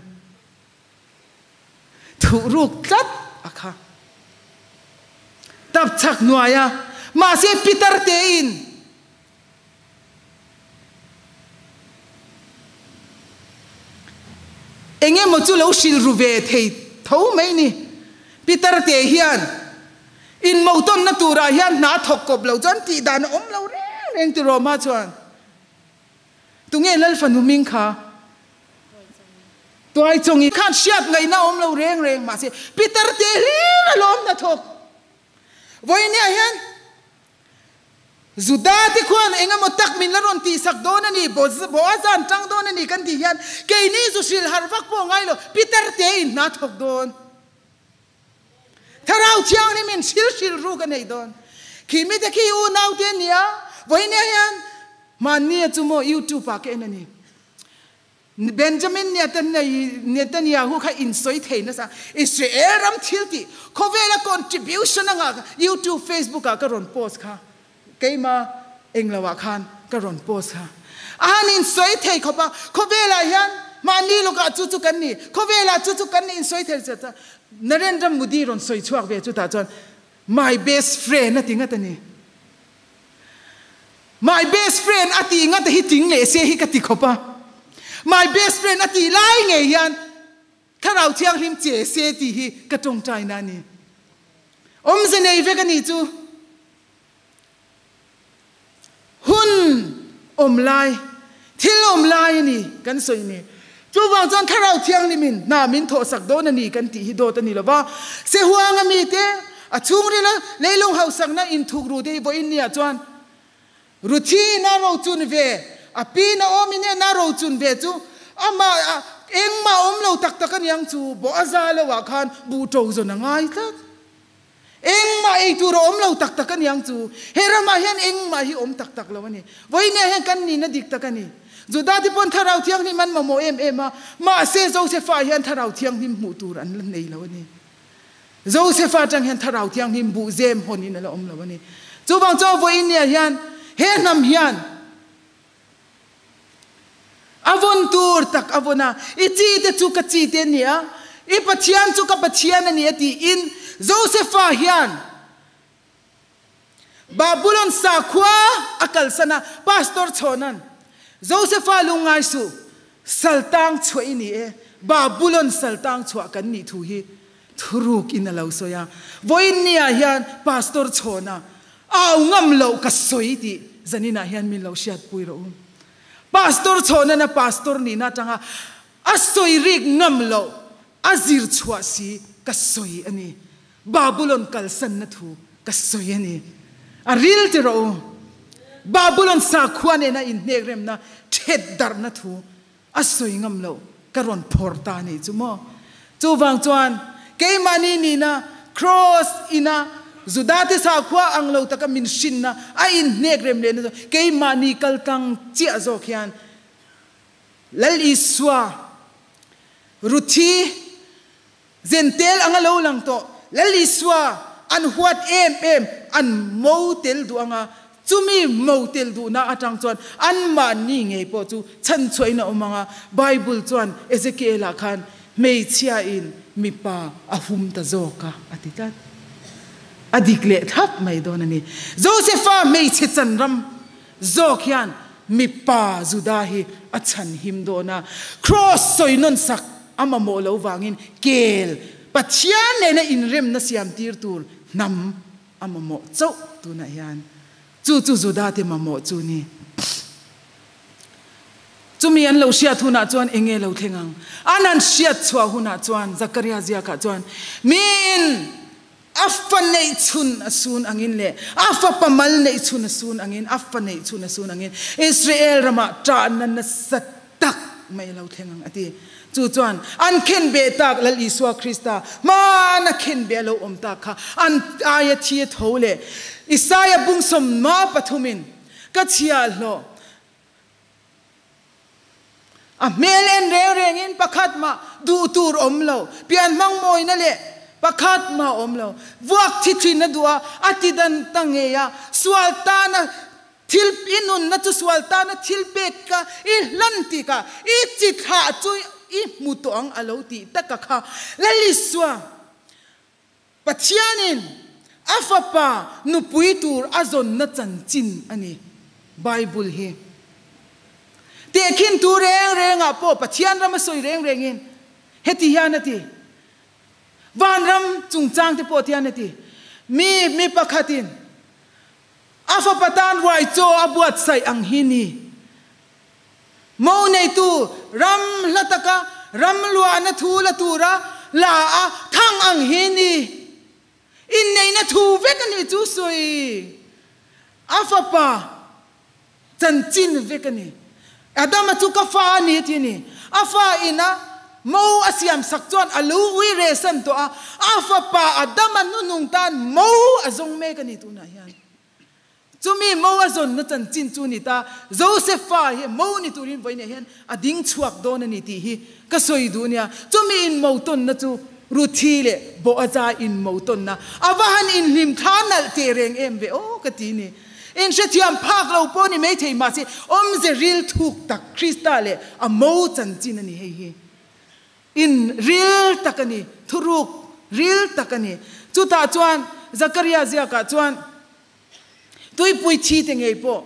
thuh ruk tlat a kha. Tap chhak hnuaia mahse pitar tein eng emaw chu lo hrilh ru ve thei tho mai ni. Pitar te hian inmotawnna turah hian hna thawk kawp lo chuan tih dan a awm lo reng reng ti Roma chuan. Tunge Lal fanu hming kha? Tuai chawng i khan hriat ngaihna awm lo reng reng mahse Peter te hlir a lawm hnathawk. Vawinia hian Juda te khuan eng emaw tak min la rawn tihsak dawn a ni, Boaza an tang dawn a ni kan tih hian keini zu hrilh harh vak pawh ngai lo, Peter te in hna thawk dawn. Thlarau Thianghlim in thil hrilh ruk a nei dawn. Khi mite khi unau te ania, vawinia hian hmannia chu maw YouTube ah ka en a ni. Benjamin Netanyahu kha in sawi thei nasa, Israel ram thil tih khawvela contribution anga YouTube, Facebook ah ka rawn post kha, keima englo ah khan ka rawn post kha. A han in sawi thei khawp a, khawvelah hian mahni lawkah chu chu kan ni, khawvelah chu chu kan ni in sawi thei chat a. Narendra Modi rawn sawi chhuak ve chutah chuan my best friend a ti ngat a ni. My best friend a tih ngat a hi tling leh se hi ka ti khawp a. My best friend a tih lai ngei hian Thlarau Thianghlim che se tih hi ka tawngtaina a ni. Awmze nei vek a nih chu. Hun awm lai, thil awm lai a ni kan sawi ni. Chuvang chuan Thlarau Thianghlimin hna min thawhsak dawn a ni kan tih hi dawt a ni lo va. Sehuanga mite, a chhungrila leilung hausakna inthuk ru te hi vawiin niah chuan Ruthi in a rochun ve, a pi Naomi nen a rochun ve chu amah engmah awm lo tak tak a niang chu Boaza loah khan buh ṭo zawn a ngai tlat. Engmah ei tur a awm lo tak tak a niang chu. He ramah hian engmah hi awm tak tak lo a ni. Vawinia hian kan nihna dik tak a ni. Juda te pawn Thlarau Thianghlim an mamawh em em a, mahse Josefa hian Thlarau Thianghlim hmuh tur an la nei lo a ni. Josefa atang hian Thlarau Thianghlim buh zem hawnin a la awm lo a ni. Chuvang chuan vawinia hian he hnam hian A vawn tur tak a vawn a, I chi te chu ka chi te a ni a, i Pathian chu ka Pathian a ni a tiin Josefa hian Babulon sakhua a kalsan a, Pastor Chhawna'n, Josefa lungngai suh, saltang chhuah i ni e, Babulon saltang chhuah kan nih thu hi thuruk in a lo sawi a, vawiin niah hian Pastor Chhawna Au ngam loh ka sawi tih zaninah hian min lo hriatpui rawh u. Pastor chhawnana pastor nihna atanga a sawi rik ngam loh a zir chhuah si ka sawi a ni. Babulon kalsanna thu ka sawi a ni. A ril ti rawh u. Babulon sakhua nena inhnek remna thet darhna thu a sawi ngam loh ka rawn phawrh ta a nih chu maw. Chuvang chuan keimahni nihna Kraws ina Judate sakhua ang lo taka min hrinna a inhnek rem lehna chu keimahni kaltlang chiah zawk hian Lal Isua Ruthi Zentel anga lo lang tawh Lal Isua an huat em em an mo tel duh anga chumi mo tel duhna atang chuan anmahni ngei pawh chu chhanchhuahin a awm anga Bible chuan Ezekiel-ah khan hmeichhiain mipa a hum ta zawk a a ti tlat. A dik leh thlap mai dawn a ni. Josepha hmeichhe chanram zawk hian mipa Juda hi a chhan him dawn a, Kraws sawi nawn sak a mamawh lo vangin kel Pathian nena inremna siam tir tur hnam a mamawh chauh tunah hian chu chu Juda te mamawh chu ni. Chumi an lo hriat hunah chuan eng nge lo thleng ang? An han hriat chhuah hunah chuan Zakaria ziakah chuan miin A fa neih chhun a sun angin leh a fapa mal neih chhun a sun angin, a fa neih chhun a sun angin Israel ramah ṭahna nasa tak mai a lo thleng ang, a ti. Chu chuan an khenbeh tak Lal Isua Krista hmana khenbeh a lo awm tak kha an aia thi a tho leh Isaia bungsawm ma pathumin ka chhiahhlawh A hmel en reng rengin pakhat mah duh tur awm lo, pian hmang mawina leh pakhat mah awm lo. Vuak thi thin a duh a, a ti dan ta ngei a, sual tana thil i nunna chu sual tana thil pek ka i hlan tikah i chi thlah chu i hmu tawh ang a lo tih taka kha Lalisua Pathianin a Fapa nupui tur a zawnna chanchin a ni, Bible hi. Tehkhintu reng rengah pawh Pathian ram a sawi reng rengin heti hian a ti, Vanram chungchangte pawh tihian a ti, Mi mi pakhatin a Fapa tan ruai chaw a buatsaih ang hi ni. Mo neitu ram hla taka ram luahna thu la tura la a thang ang hi ni. Inneihna thu vek a nih chu sawi. A fapa chanchin vek a ni. Adama chu ka fa a ni ti a ni. A fa ina mo a siam sak chuan a lu ui rehsan tawh a, a fapa Adama hnuhnung tan mo a zawng mek a ni tunah hian. Chumi mo a zawnna chanchin chu ni ta, Josepha hi mo ni turin vawiinah hian a ding chhuak dawn a ni tih hi ka sawi duh nia. Chumi in mo tawnna chu Ruthi leh Boaza in mo tawnna a va han inhlim thla nalh teh reng em ve aw ka ti ni. Inhrethiam phak lo pawh ni maithei mahse awmze ril thuk tak Krista leh a mo chanchin a ni hei hi. In ril tak a ni, thuruk ril tak a ni. Chutah chuan Zakaria ziakah chuan Tuipui thi te ngei pawh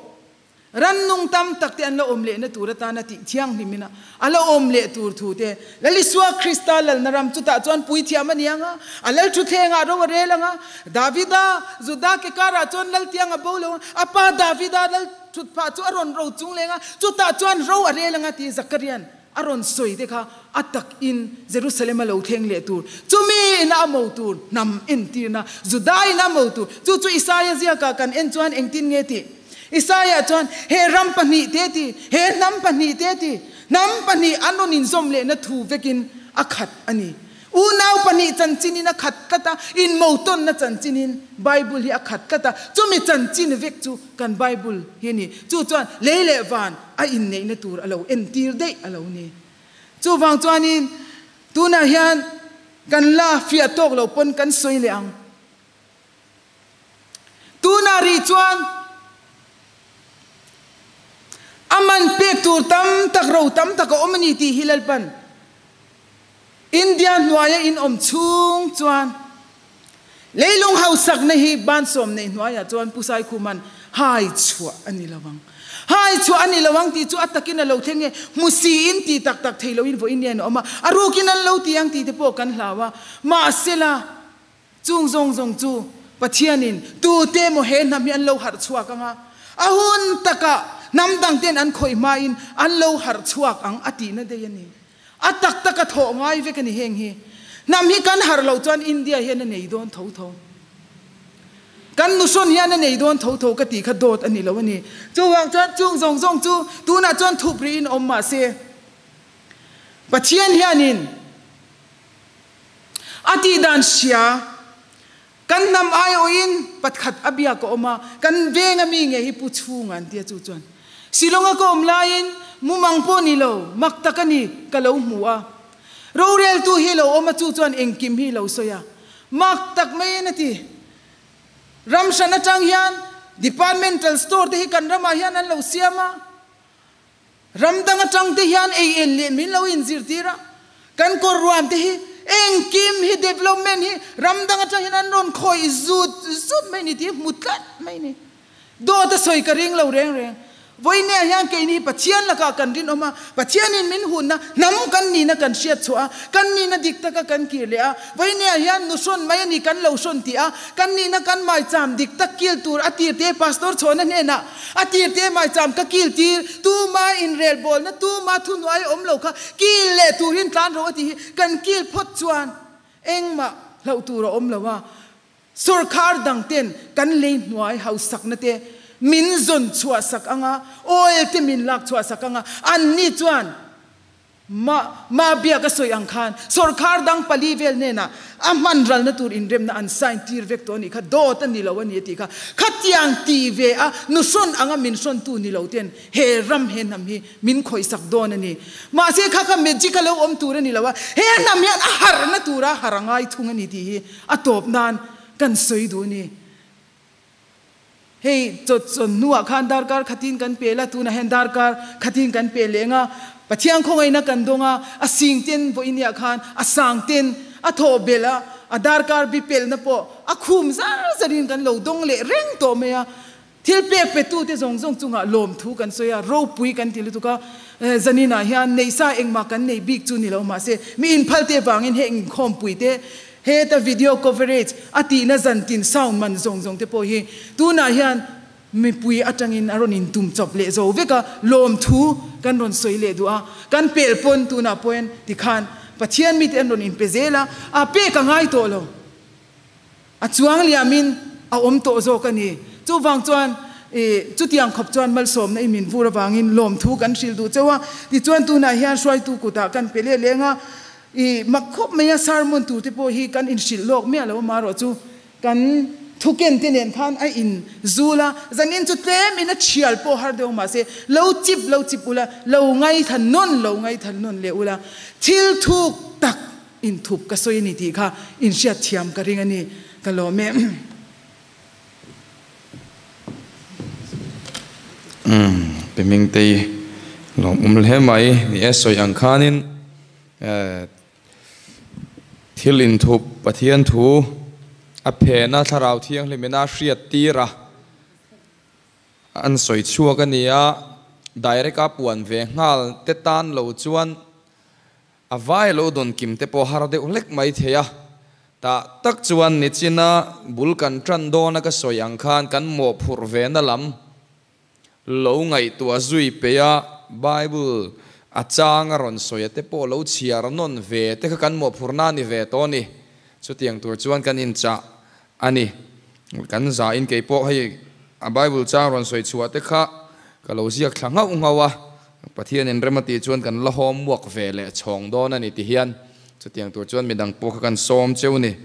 rannung tam tak te an la awm lehna tur atana tih thianghlimin a a la awm leh tur thu te Lal Isua Krista lalna ram chutah chuan puithiam a ni ang a, a lal thutthlengah ro a rel ang a, Davida, Juda ke karah chuan lal tiang a bo lo ang, a pa Davida lal thutphah chu a rawn ro chung leng a, chutah chuan ro a rel ang a ti Zakarian A rawn sawi te kha a tak in Jerusalem a lo thleng leh tur, chumi in a mo tur hnam entirna, Juda in a mo tur, chu chu Isaia ziakah kan en chuan engtin nge tih? Isaia chuan, He ram pahnihte ti, he hnam pahnihte ti, hnam pahnih an rawn inzawm lehna thu vekin a khat a ni. Unau pahnih chanchinin a khat tlat a, inmotawnna chanchinin Bible hi a khat tlat a, chumi chanchin vek chu kan Bible hi a ni. Chu chuan lei leh van a inneihna tur a lo entir daih a lo ni. Chuvang chuanin tunah hian kan la fiah tawk lo pawn kan sawi leh ang. Tunah rih chuan a man pek tur tam tak, ro tam tak a awm a ni tih hi Lalpan India hnuaia in awm chhung chuan leilung hausakna hi bansawm nei hnuaiah chuan Pu Saikhuman hai chhuah a ni lo ang. Hai chhuah a ni lo ang tih chu a takin a lo thleng e, hmu siin tih tak tak thei loin vawiin nen a awm a, a rukin an lo ti ang tih te pawh kan hlau a, mahsela chung zawng zawng chu Pathianin tute emaw he hnam hi an lo harh chhuak ang a, a hun takah hnam dangten an khawih hmain an lo harh chhuak ang a tihna daih a ni. A tak tak a thawh ngai vek a ni heng hi. Hnam hi kan harh loh chuan India hian a nei dawn tho tho. Kan nuhrawn hian a nei dawn tho tho ka tih kha dawt a ni lo a ni. Chuvang chuan chung zawng zawng chu tunah chuan thup rihin awm mah se, Pathian hianin a tih dan hria kan hnam aiawhin pakhat a biak a awm a, kan venga mi nge hi Pu Chhunga an tia chu chuan Shillong-a ka awm laiin mumang pawh ni lo, mak tak a ni, ka lo hmu a. Roreltu hi lo awm a chu chuan engkim hi lo sawi a, mak tak maiin a ti. Ram hran atang hian departmental store te hi kan ramah hian an lo siam a, ram dang atang te hian ei en leh min lo inzirtir a, kan kawr ruam te hi engkim hi development hi ram dang atang hian an rawn khawih zut zut mai ni tih hmu tlat mai ni. Dawt a sawi ka ring lo reng reng. Vawinia hian keini Pathian lakah kan rinawm a, Pathianin min hunna hnam kan nihna kan hriat chhuah a, kan nihna dik taka kan kir leh a, vawinia hian nu hrawn mai a ni kan lo hrawn tih a, kan nihna kan maicham dik tak kil tur a tir te Pastor Chhawna hnenah a tir te maicham ka kil tir, tuma inrelbawlna tuma thuhnuai awm lo kha kil leh turin tlan rawh a tih hi kan kil phawt chuan engmah hlauh tur a awm lo a. Sorkar dang ten kan lei hnuai hausakna te min zawn chhuah sak anga, oil te min lak chhuah sak anga, an ni chuan ma ma biak a sawi ang khan sorkar dang pali vel hnenah a hman ralna tur inremna an sign tir vek tawh a nih kha, dawt a ni lo a ni a tih kha. Khatiang ti ve a nuhrawn anga min hrawntu ni lo ten he ram he hnam hi min khawihsak dawn a ni. Mahse kha kha magic a lo awm tur a ni lo a, he hnam hian a harhna tura harh a ngai thung a ni tih hi a tawp nan kan sawi duh a ni. Hei chawt chawn hnuah khan darkar khatin kan pel a, tunah hian darkar khatin kan pel leng a, Pathian khawngaihna kan dawng a, a sing ten vawiiniah khan a sang ten a thawh belh a, a darkar bi pelhna pawh a khum zar zarin kan lo dawng leh reng tawh mai a. Thil pek petute zawng zawng chungah lawmthu kan sawi a, ropui kan ti lutuk a, zaninah hian neihsa engmah kan nei bik chu ni lo mahse mi inphalte vangin heng inkhawmpui te, heta video coverage a tihna zantin sound man zawng zawng te pawh hi tunah hian mipui atangin a rawn intum chawp leh zo vek a, lawmthu kan rawn sawi leh duh a, kan pel pawn tunah pawhin tikhan Pathian mite an rawn inpe zel a, a pek a ngai tawh lo. A chuang liamin a awm tawh zawk a ni. Chuvang chuan i chutiang khawp chuan malsawmna i min vur avangin lawmthu kan hrilh duh cheu a. Tichuan tunah hian hruaitu kutah kan pe leh leng a, i mak khawp mai a sermon tur te pawh hi kan inhrilh lawk miah lo amarawh chu kan thuken te nen khan a in zul a, zanin chu tlem in a thial pawh har deuh mahse lo chip lo chip ula, lo ngaitha nawn lo ngaitha nawn leh ula thil thuk tak Inthup ka sawi a ni tih kha inhriat thiam ka ring a ni, ka lawm e. Umm, Pi Hmingtei lawmawm hle mai ni e, sawi ang khanin thil inthup Pathian thu a phena Thlarau Thianghlimina hriat tir a, an sawi chhuak a ni a, direct a puan ve nghal te tan lo chuan A vai lo dawn kim te pawh har deuh hlek mai thei a, tah tak chuan nichina bul kan tan dawn a ka sawi ang khan kan mawhphurh ve na lam lo ngaihtuah zui peih a, Bible a chang a rawn sawi a te pawh lo chhiar nawn ve te kha kan mawhphurh na a ni ve tawh a ni. Chutiang tur chuan kan inchah a ni. Kan zain kei pawh hei a Bible chang rawn sawi chhuah te kha ka lo ziak thla nghauh nghauh a, Pathianin rem a tih chuan kan la homework ve leh chhawng dawn a ni ti hian chutiang tur chuan midang pawh kha kan sawm cheu ni.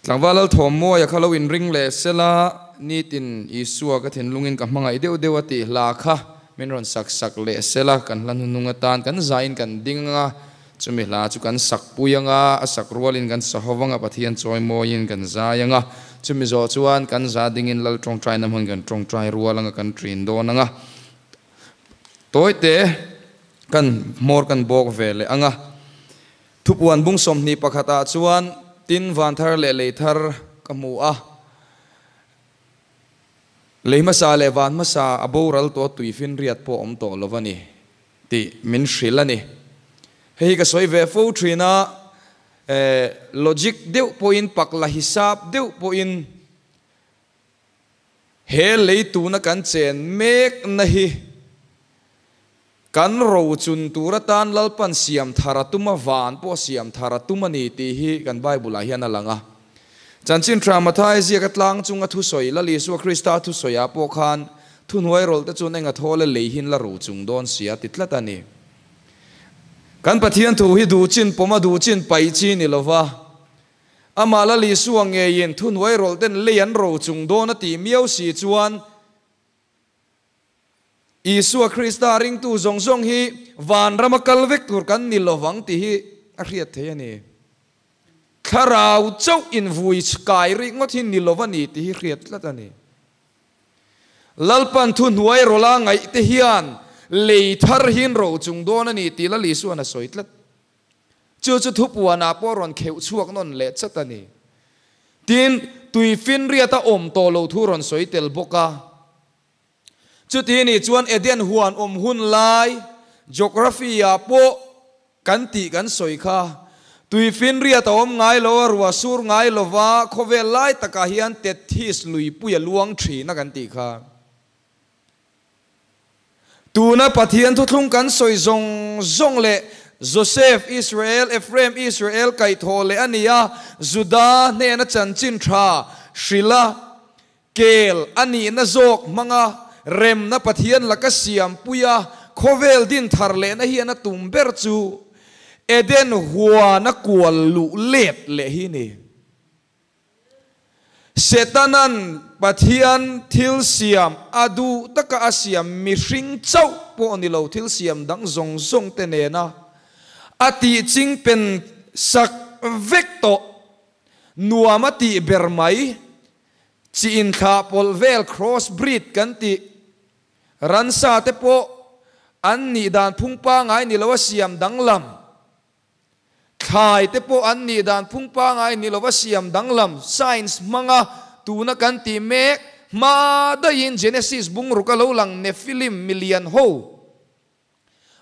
Tlangval Lalthawmmuaia kha lo inring leh sela, nitin Isua ka thinlungin ka hmangaih deuh deuh a tih hla kha min rawn sak sak leh sela, kan hla hnuhnung atan kan zain kan ding anga, chumi hla chu kan sak pui anga, a sak rualin kan sa ho vanga Pathian chawimawiin kan zai anga, chumi zawh chuan kan za dingin Lal tawngtaina hmun kan tawngtai rual anga kan ṭin dawn anga. Tawite kan hmawr kan bawk ve leh ang a, thupuan bung 21 ah chuan tin van thar leh lei thar ka hmu a, lei hmasa leh van hmasa a boral tawh a tuifinriat pawh awm tawh lo a ni tih min hrilh a ni. Hei hi ka sawi ve fo thin a, logic deuh pawhin pak la hisap deuh pawhin He lei tuna kan chen mekna hi Kan rochun tur atan Lalpan siam thar a tum a, van pawh siam thar a tum a ni tih hi kan Bible-ah hian a lang a. Chanchin Tha Mathai ziaka tlang chunga thusawi Lal Isua Krista thusawiah pawh khan thuhnuai rawlh te chuan enga thawl e lei hin la ro chung dawn sia ti tlat a ni. Kan Pathian thu hi duh chin pawm a duh chin paih chi ni lova, amah Lal Isua ngeiin thuhnuai rawlh ten lei an ro chung dawn a tih miau si chuan, Isua Krista ringtu zawng zawng hi vanrama kal vek tur kan ni lovang tih hi a hriat theih a ni. Thlarau chauh invui kai rih ngawt hi ni lova ni tih hi hriat tlat a ni. Lalpan thu hnuai rawla ngaih te hian lei thar hin ro chung dawn a ni tih Lal Isuan a sawi tlat. Chu chu thupuanah pawh rawn kheuh chhuak nawn leh chat a ni. Tin, tuifinriata awm tawh lo thu rawn sawi tel bawk a. Chuti nih chuan Eden huan awm hun lai geography-ah pawh kan tih kan sawi kha. Tuifinriat a awm ngai lo a, ruah sur ngai lo va, khawvel lai takah hian Tethys luipui a luang thin a kan tih kha. Tuna Pathian thuthlung kan sawi zawng zawng leh Joseph, Israel, Ephraim, Israel kaihthawh leh a ni a, Juda hnena chanchin tha hrilha kel a nihna zawk hmanga remna Pathian laka siampui a, khawvel din thar lehna hian a tum ber chu Eden huana kual luh let leh hi ni. Setanan Pathian thil siam a duh taka a siam mihring chauh pawh ni lo thil siam dang zawng zawng te nena a tih ching pen sak vek tawh nuam a tih ber mai chi inthlah pawlh vel cross breed kan tih ransa te pawh an nih dan phung pangai ni lo a siam danglam. Thlai te pawh an nih dan phung pangai ni lova siam danglam science hmanga tuna kan tih mek hma daihin Genesis bungruk a lo lang Nephilim milian ho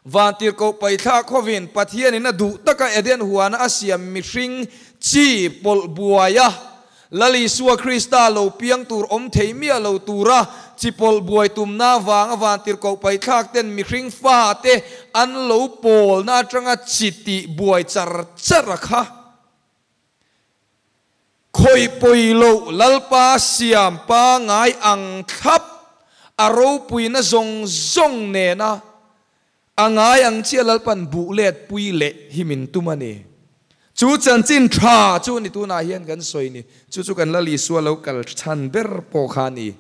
vantirhkoh paithlak hovin Pathianin a duh taka Eden huana a siam mihring chi pawlh buaia Lal Isua Krista lo piang tur awm thei miah lo tura chi pawlh buai tumna avanga vantirhkoh paithlak ten mihring fate an lo pawlna atanga chi tih buai char char a kha. Khawih pawi loh Lalpa siam pangai ang thlap a ropuina zawng zawng nena A ngai ang chiah Lalpan buh let pui leh hi min tum a ni. Chu chanchin tha chu ni tunah hian kan sawi ni. Chu chu kan Lal Isua lo kal chhan ber pawh kha a ni.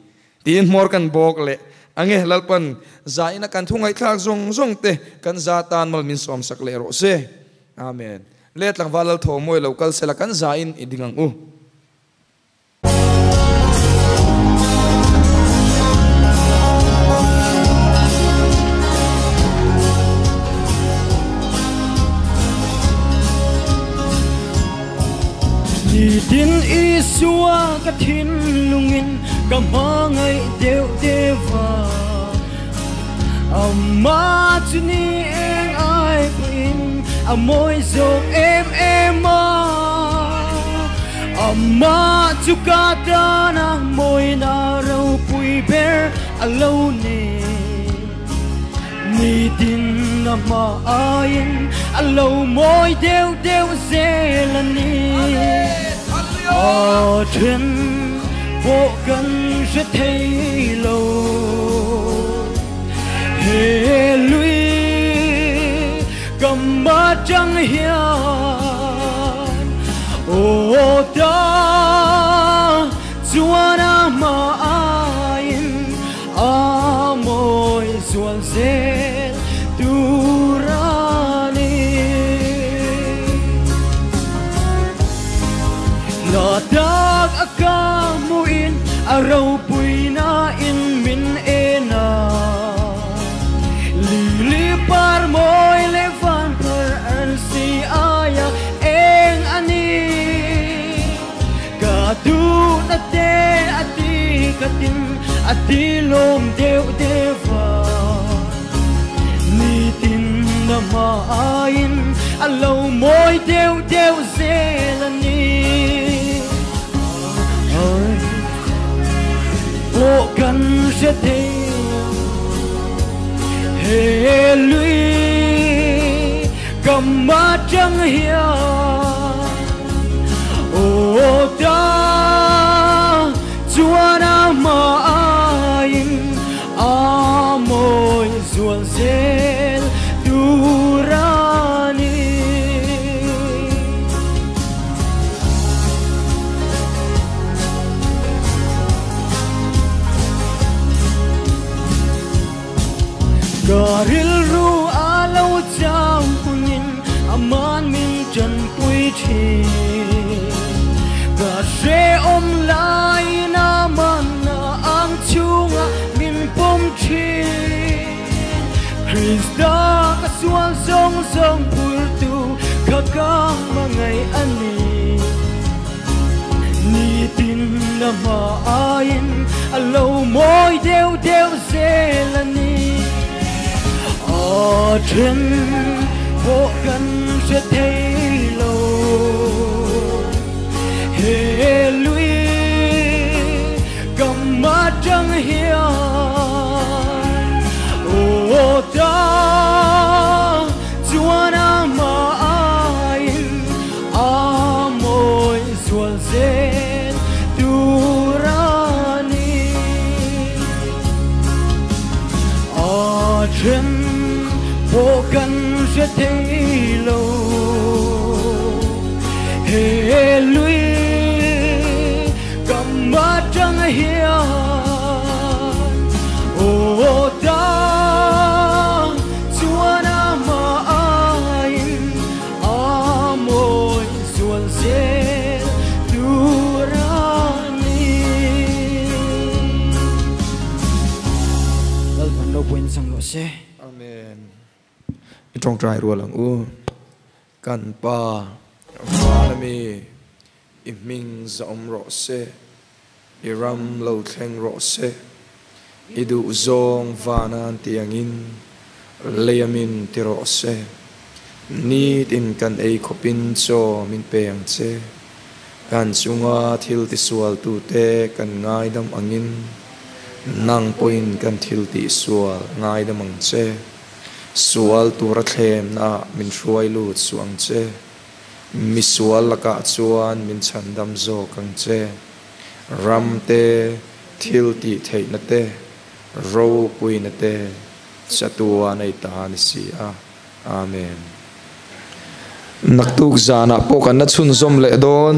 Tiin hmawr kan bawk leh ange Lalpan zaina kan thu ngaihthlak zawng zawng te kan za tan mal min sawmsak leh rawh se. Amen. Le tlangval Lal Thawmawi lo kal sela kan zain i ding ang u. Nitin Isua ka thinlungin ka hmangaih deuh deuh a, Amah chu ni eng ai pawhin a mawi zawk em em a. Amah chu ka tana mawina ropui ber a lo ni. Nitin a hma aiin a lo mawi deuh deuh zel a ni. A then pawh kan hre thei lo. He lui Ka mah chang hian aw ta chuan a hma aiin a mawi zual zel tur a ni. Hla tak a ka hmuhin a ropuina in min en a. Lili par mawi leh van par an si aia eng a ni. Ka duhna te a ti khatin a ti lawm deuh deuh a. Nitin na hma aiin a lo mawi deuh deuh zel a ni. Pawh kan hre thei he lui. hian Aw ta chuan a hma aiin a mawi zual zel tur a ni. Ka rilru a lo chau hunin aman min tanpui thin. Ka hrehawm laiin aman a ang chhunga min pawm thin. Krista ka sual zawng zawng phurtu kha ka hmangaih a ni. Nitin a hma aiin a lo mawi deuh deuh zel a ni. A then pawh kan hre thei lo. He lui kam atang hian aw ta chuan a hma aiin a mawi zual zel tur a ni. A then pawh kan hre thei lo. He lui kam atang hian aw ta chuan a hma aiin a mawi zual zel tur a ni. Lalpan lo puain chang rawh se. Amen. I tawngtai rual ang u. Kan Pa van ami i hming zahawm rawh se, i ram lo thleng rawh se, i duh zawng vanan ti angin lei amin ti rawh se. Nitin kan ei khawpin chaw min pe ang che. Kan chunga thil tisualtute kan ngaidam angin nang pawhin kan thil tihsual ngaidam ang che. Sual tura thlemna min hruai lut suh ang che. Misual lakah chuan min chhandam zawk ang che. Ram te, thil tih theihna te, ropuina te chatuan a i ta ni si a. Amen. Naktuk zanah pawh kan la chhunzawm leh dawn.